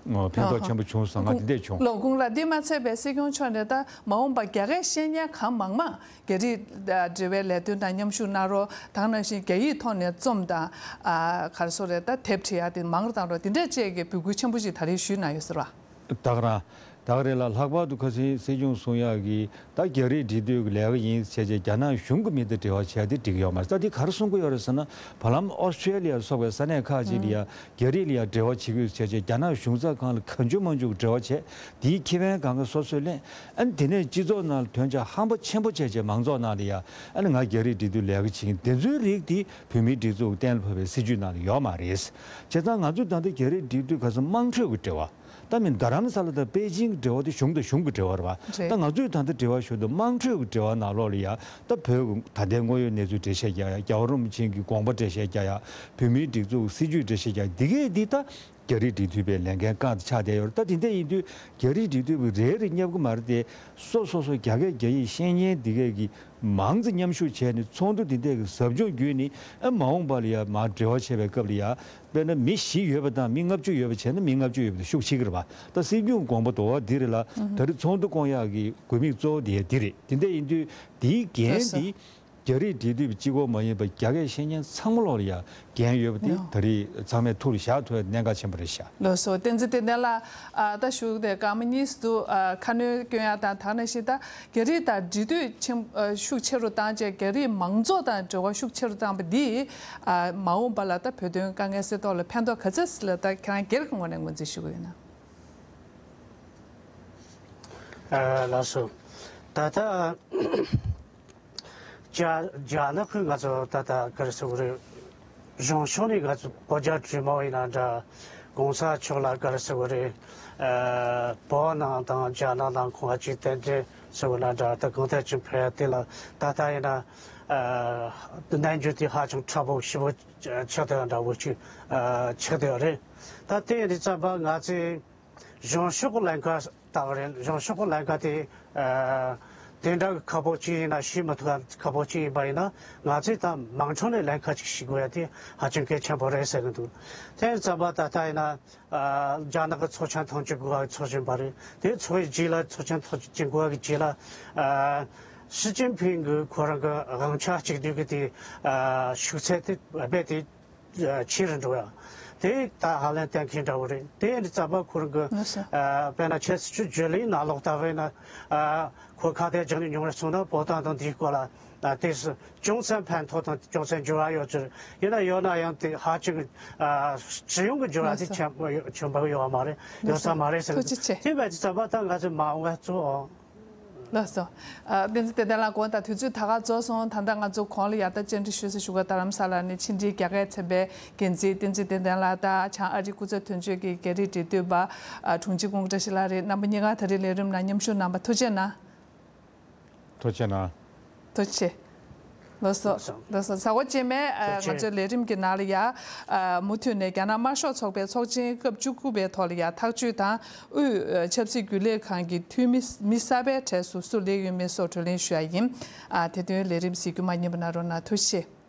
ཨ། ཕན་ཐོགས་ཆེན་པོ་བྱུང་སོང་། ང་འདི་འདྲས་བྱུང་། ལོ་དགུང་ལ་འདི་མ་ཚད་པའི་སྲིད་སྐྱོང་མཆོག་ནས་ད་མ་འོངས་པ་རྒྱ་སྐད་ཤེས་མཁན་གང་མང་མང་རྒྱ་རིགས་འབྲེལ་བའི་ལས་དོན་དང་མཉམ་ཞུགས་གནང་རོགས། ད་ག་ནང་བཞིན་རྒྱ་ཡིག་ཐོག་ནས་རྩོམ་དང་། ཨ། ག་རེ་ཟེར་དགོས་རེད། ད་དེབ་བྲིས་ཡ་དེ་མང་རུ་བཏང་རོགས། དེ་འདྲས་བཅས་ཀྱི་འབོད་སྐུལ་ཆེན་པོ་ཞིག་ད་རེས་ཞུས་གནང་ཡོད་ཟེར་བ། ད་ག་རང་ ད་ག་རེད་ལ། ལྷག་པར་དུ་ཁ་སང་སྲིད་སྐྱོང་གསུང་ཡག་གི་ད་རྒྱ་རིགས་འབྲེལ་མཐུད་ཀྱི་ལས་ཀ་ཡིན་བྱས་བྱས་རྒྱ་ནག་གཞུང་གི་མི་དང་འབྲེལ་བ་བྱས་ཏེ་འགྲིག་གི་ཡོད་མ་རེད། ད་འདི་ག་རེ་གསུང་གི་ཡོད་རེད་ཟེར་ན། བར་ལམ་ཨོ་སི་ཀྲེ་ལི་ཡ་སོགས་པའི་ས་གནས་ཁག་ཅིག་ལ་ཡ་རྒྱ་རིགས་ལ་ཡ་འབྲེལ་བ་བྱེད་ཀྱི་ཡོད་བྱས་བྱས་རྒྱ་ནག་གཞུང་ཚབ་ཁང་ལ་གང་བྱུང་མང་བྱུང་གི་འབྲེལ་བ་བྱས། དེའི་ཁེ་ཕན་གང་ག་སོ་སོས་ལེན། ཨ་ནི་དེ་ནས་སྤྱི་ཚོགས་ནང་ལ་དོན་ཆ་ཧམ་པ་ཆེན་པོ་བྱས་བྱས་མང་ཚོགས་ནང་ལ་ཡ་ཨ་ནི་ང་རྒྱ་རིགས་འབྲེལ་མཐུད་ལས་ཀ་བྱེད་མཁན་དེ་ཚོའི་རིགས་དེ་བོད་མིའི་སྒྲིག་འཛུགས་གཏན་ལ་ཕབ་པའི་སྲིད་ཇུས་ནང་ལ་ཡོད་མ་རེད། བྱས་ཙང་ང་ཚོས་ད་ལྟ་རྒྱ་རིགས་འབྲེལ་མཐུད་ག་ཚོད་དམངས་ཁྲོད་ཀྱི་འབྲེལ་བ། ད་མི་རྡ་རམ་ས་ལ་དང་པེ་ཅིང་གི་འབྲེལ་བ་དེ་གཞུང་དང་གཞུང་གི་འབྲེལ་བ་རེད་བ། རེད། ད་ང་ཚོས་ད་ལྟ་འབྲེལ་བ་ཞུ་དུས་དམངས་ཁྲོད་ཀྱི་འབྲེལ་བ་ནང་ལོགས་ལ་ཡ་ད་བོད་ཀྱི་ད་ལྟའི་དངོས་ཡོད་གནས་ཚུལ་འགྲེལ་བཤད་རྒྱག་ཡ། རྒྱལ་བ་རིན་པོ་ཆེ་གི་དགོངས་པ་འགྲེལ་བཤད་རྒྱག་ཡ། བོད་མིའི་སྒྲིག་འཛུགས་སྲིད་ཇུས་འགྲེལ་བཤད་རྒྱག་ཡ་འདི་གས་འདི་ད་རྒྱ་རིགས་འབྲེལ་མཐུད་པའི་ལས་འགན་རྐང་དེ་ཆགས་བསྡད་ཡོད་རེད། ད་དེ་འདྲ་ཡིན་དུས་རྒྱ་རིགས་འབྲེལ་མཐུད་པ་རེ་རེ་བསྙབ་གི་མ་རེད་དེ། སོ་སོ་སོ་རྒྱ་སྐད་རྒྱ་ཡིག་ཤེས་མཁན་འདི་གས་ཀྱི་མང་ཙམ་མཉམ་ཞུགས་བྱས་ནས་ཚོགས་འདུ་འདི་འདྲས་ཀྱི་ཟབ་སྦྱོང་བརྒྱུད་ནས་ཨ་མ་འོངས་པ་ལ་ཡ་མར་འབྲེལ་བ་བྱེད་པའི་སྐབས་ལ་ཡ། དཔེར་ན་མི་བཞི་ཡོད་པ་དང་མི་ལྔ་བཅུ་ཡོད་པ་བྱས་ན་མི་ལྔ་བཅུ་ཡོད་པ་དང་ཤུགས་ཆེ་གི་རེད་པ། ད་སྲིད་སྐྱོང་དགོངས་པ་དོར་བ་འདི་རེད་ལ། ཨུ་ཧུ། ད་རེས་ཚོགས་འདུ་སྐོང་ཡག་གི་དགོས་དམིགས་གཙོ་བོ་དེ་འདི་རེད། དེ་འདྲ་ཡིན་དུས་འདིའི་འགན་འདི་རྒྱ་རིགས་འབྲེལ་མཐུད་པ་གཅིག་པོ་མ་ཡིན་པར་རྒྱ་སྐད་ཤེས་མཁན་ཚང་མ་ལོག་ལ་ཡ་འགན་ཡོད་པ་དེ་ད་རེས་ཚང་མས་ཐུགས་ལ་བཞག་ཐུབ་ཡ་གནད་འགག་ཆེན་པོ་རེད་ཤག། ལགས་སོ། བསྟན་འཛིན་བདེ་ལྡན་ལགས། ཨ་ད་ཞུ་དེ་སྐར་མ་གཉིས་སུ་ཨ་ཁ་སྣོན་སྐྱོན་ཡག་དང་དེ་ནང་བཞིན་ད་རྒྱ་རིགས་དང་འབྲེལ་མཐུད་ཆེན་ཨ་ཤུགས་ཆེ་རུ་བཏང་བྱས་རྒྱ་རིགས་མང་ཚོགས་དང་འབྲེལ་བ་ཤུགས་ཆེ་རུ་བཏང་བ་འདིས་ཨ་མ་འོངས་པ་ལ་ད་བོད་དོན་དཀའ་ངལ་སེལ་ཐབས་ལ་ཕན་ཐོགས་ག་ཚད་ལ་ད་ཁྱེད་རང་སྒེར་གྱི་ངོས་ནས་ངོས་འཛིན་ཞུ་གི་ཡོད་ན། ཨ་ལགས་སོ། ད་ལྟ་རྒྱ་རྒྱ་ནག་གིས་ང་ཚོ་ད་ལྟ་ག་རེ་ཟེར་དགོས་རེད། གཞུང་ཕྱོགས་ནས་ང་ཚོ་བོད་རྒྱ་གྲོས་མོལ་ཡིན་ན་འདྲ། གོང་ས་མཆོག་ལ་ག་རེ་ཟེར་དགོས་རེད། ཨ་བོད་ནང་དང་རྒྱ་ནག་ནང་ཁོང་ལ་ཅིག་རྟེན་འབྲེལ་ཟེར་དགོས་ན་འདྲ། ད་གང་ཐད་ཅིག་ཕེབས་ཡ་དེ་ལ་ད་ལྟ་ཡིན་ན་ཨ་གནས་འགྱུར་དེ་ཧ་ཅང་ཕྲ་པོ་ཞེ་པོ་ཆགས་བསྡད་ཡ་འདྲ་བོ་ཅིག་ཨ་ཆགས་བསྡད་ཡོད་རེད། ད་དེ་ཡིན་དུས་ཙམ་པ་ང་ཚོས། གཞུང་ཕྱོགས་ཀྱི་ལམ་ཁ་ལྟ་བུ་རེད། གཞུང་ཕྱོགས་ཀྱི་ལམ་ཁ་དེ་ཨ་དེ་འདྲ་གི་ཁག་པོ་ཅིག་ཡིན་ན། ཤེས་མི་ཐུབ་པ་ཁག་པོ་ཅིག་ཡིན་པ་ཡིན་ན། ང་ཚོས་ད་མང་ཚོགས་ནས་ལམ་ཁ་ཅིག་ཤེས་དགོས་ཡ་དེ་ཧ་ཅང་གལ་ཆེན་པོ་རེད་ཟེར་གི་འདུག། དེ་ཙམ་པ་ད་ལྟ་ཡིན་ན་ཨ་རྒྱ་ནག་གི་ཚོགས་ཆེན་ཐེངས་གཅིག་དགུ་པ་ཚོགས་བཞིན་པ་རེད། དེ་ཚོགས་རྗེས་ལ་ཚོགས་ཆེན་ཐེངས་གཅིག་དགུ་པ་གི་རྗེས་ལ་ཨ་ཞི་ཅིན་ཕིང་གི་ཁོ་རང་གི་དབང་ཆ་གཅིག་སྡུད་ཀྱི་དེ་ཨ་ཤུགས་ཚད་དེ་རྦད་དེ། ཆེ་རུ་འགྲོ་ཡ། དེ་ད་ཧ་ལས་གཏན་འཁེལ་འདྲ་བོ་རེད། དེ་ཡིན་དུས་ཙམ་པ་ཁོ་རང་གི་ལགས་སོ། ཨ་དཔེར་ན་ཁྱེད་ཚོས་བརྗོད་གླེང་ནང་ལོགས་ལྟ་བས་ན། ཨ་ཁོ་ཁ་གཏད་བཅག་ནས་མྱོང་རེད་སོང་ན། བོད་དོན་དང་འདིའི་སྐོར་ལ་ཨ་དེ་སུ་ཅུང་ཟད་ཕན་ཐོགས་དང་ཅུང་ཟད་འགྱུར་བ་ཡོད་ཚུལ་ཡིན་ན། ཡོད་ན་ཡང་དེ་ཧ་ཅང་ཨ་ཇི་ཡོང་གི་འགྱུར་བ་དེ་ལགས་སོ། ཆེན་པོ་ཡོད་ཆེན་པོ་ཡོད་མ་རེད། ཡོད་ས་མ་རེད་ཟེར་གི་འདུག། ཐུགས་རྗེ་ཆེ། དེ་བས་དུས་ཙམ་པ་ད་ང་ཚོས་མ་འོངས་པ་གཙོ་བོ། ལགས་སོ། ཨ་བསྟན་འཛིན་བདེ་ལྡན་ལགས། དགོངས་དག། དུས་ཚོད་ད་ག་རྫོགས་སོང་། ད་ལྟ་ང་ཚོ་གོང་ལ་ཡར་ལྟ་བཅར་འདྲི་ཞུས་ཟེར་ཞུ་ག་རྡ་རམ་ས་ལ་ནས་ཕྱི་འབྲེལ་རྒྱ་སྐད་ཚན་པའི་འགན་འཛིན་བསྟན་འཛིན་བདེ་ལྡན་ལགས་དང་བྱང་ཨ་རིའི་སྐུ་ཚབ་དོན་གཅོད་ཀྱི་རྒྱ་རིགས་འབྲེལ་མཐུད་པ་ཨ་དྲུང་ཆེ་ཀུན་བཀྲ་ཤིས་ལགས་རེད། རྣམ་པ་གཉིས་ཀ་ད་རེས་ལས་རིམ་ནང་མཉམ་ཞུགས་གནང་བ་ཐུགས་རྗེ་གནང་། ཐུགས་རྗེ་གནང་། ཐུགས་རྗེ་ཆེ། ལགས་སོ། ལགས་སོ། ལགས་སོ། གཟའ་འཁོར་རྗེས་མའི་ཨ་ཐུགས་རྗེ་ཆེ། ང་ཚོའི་ལས་རིམ་གྱི་ནང་ལ་ཡ་ཨ་མུ་མཐུད་ནས་རྒྱ་ནག་དམར་ཤོག་ཚོགས་པའི་ཚོགས་ཆེན་སྐབས་བཅུ་དགུ་པའི་ཐོག་ལ་ཡ་ཐག་གཅོད་དང་། དབུས་ཨ་ཆབ་སྲིད་རྒྱུན་ལས་ཁང་གི་འཐུས་མི་མི་གསར་པའི་གྲས་སུ་སུ་སླེབས་ཡོད་མེད་སོགས་བགྲོ་གླེང་ཞུ་ཡ་ཡིན། ཨ་དེ་དོན་ལས་རིམ་གཟིགས་རྒྱུ་མ་བསྙེལ་བ་གནང་རོགས་གནང་། ཐུགས་རྗེ་ཆེ།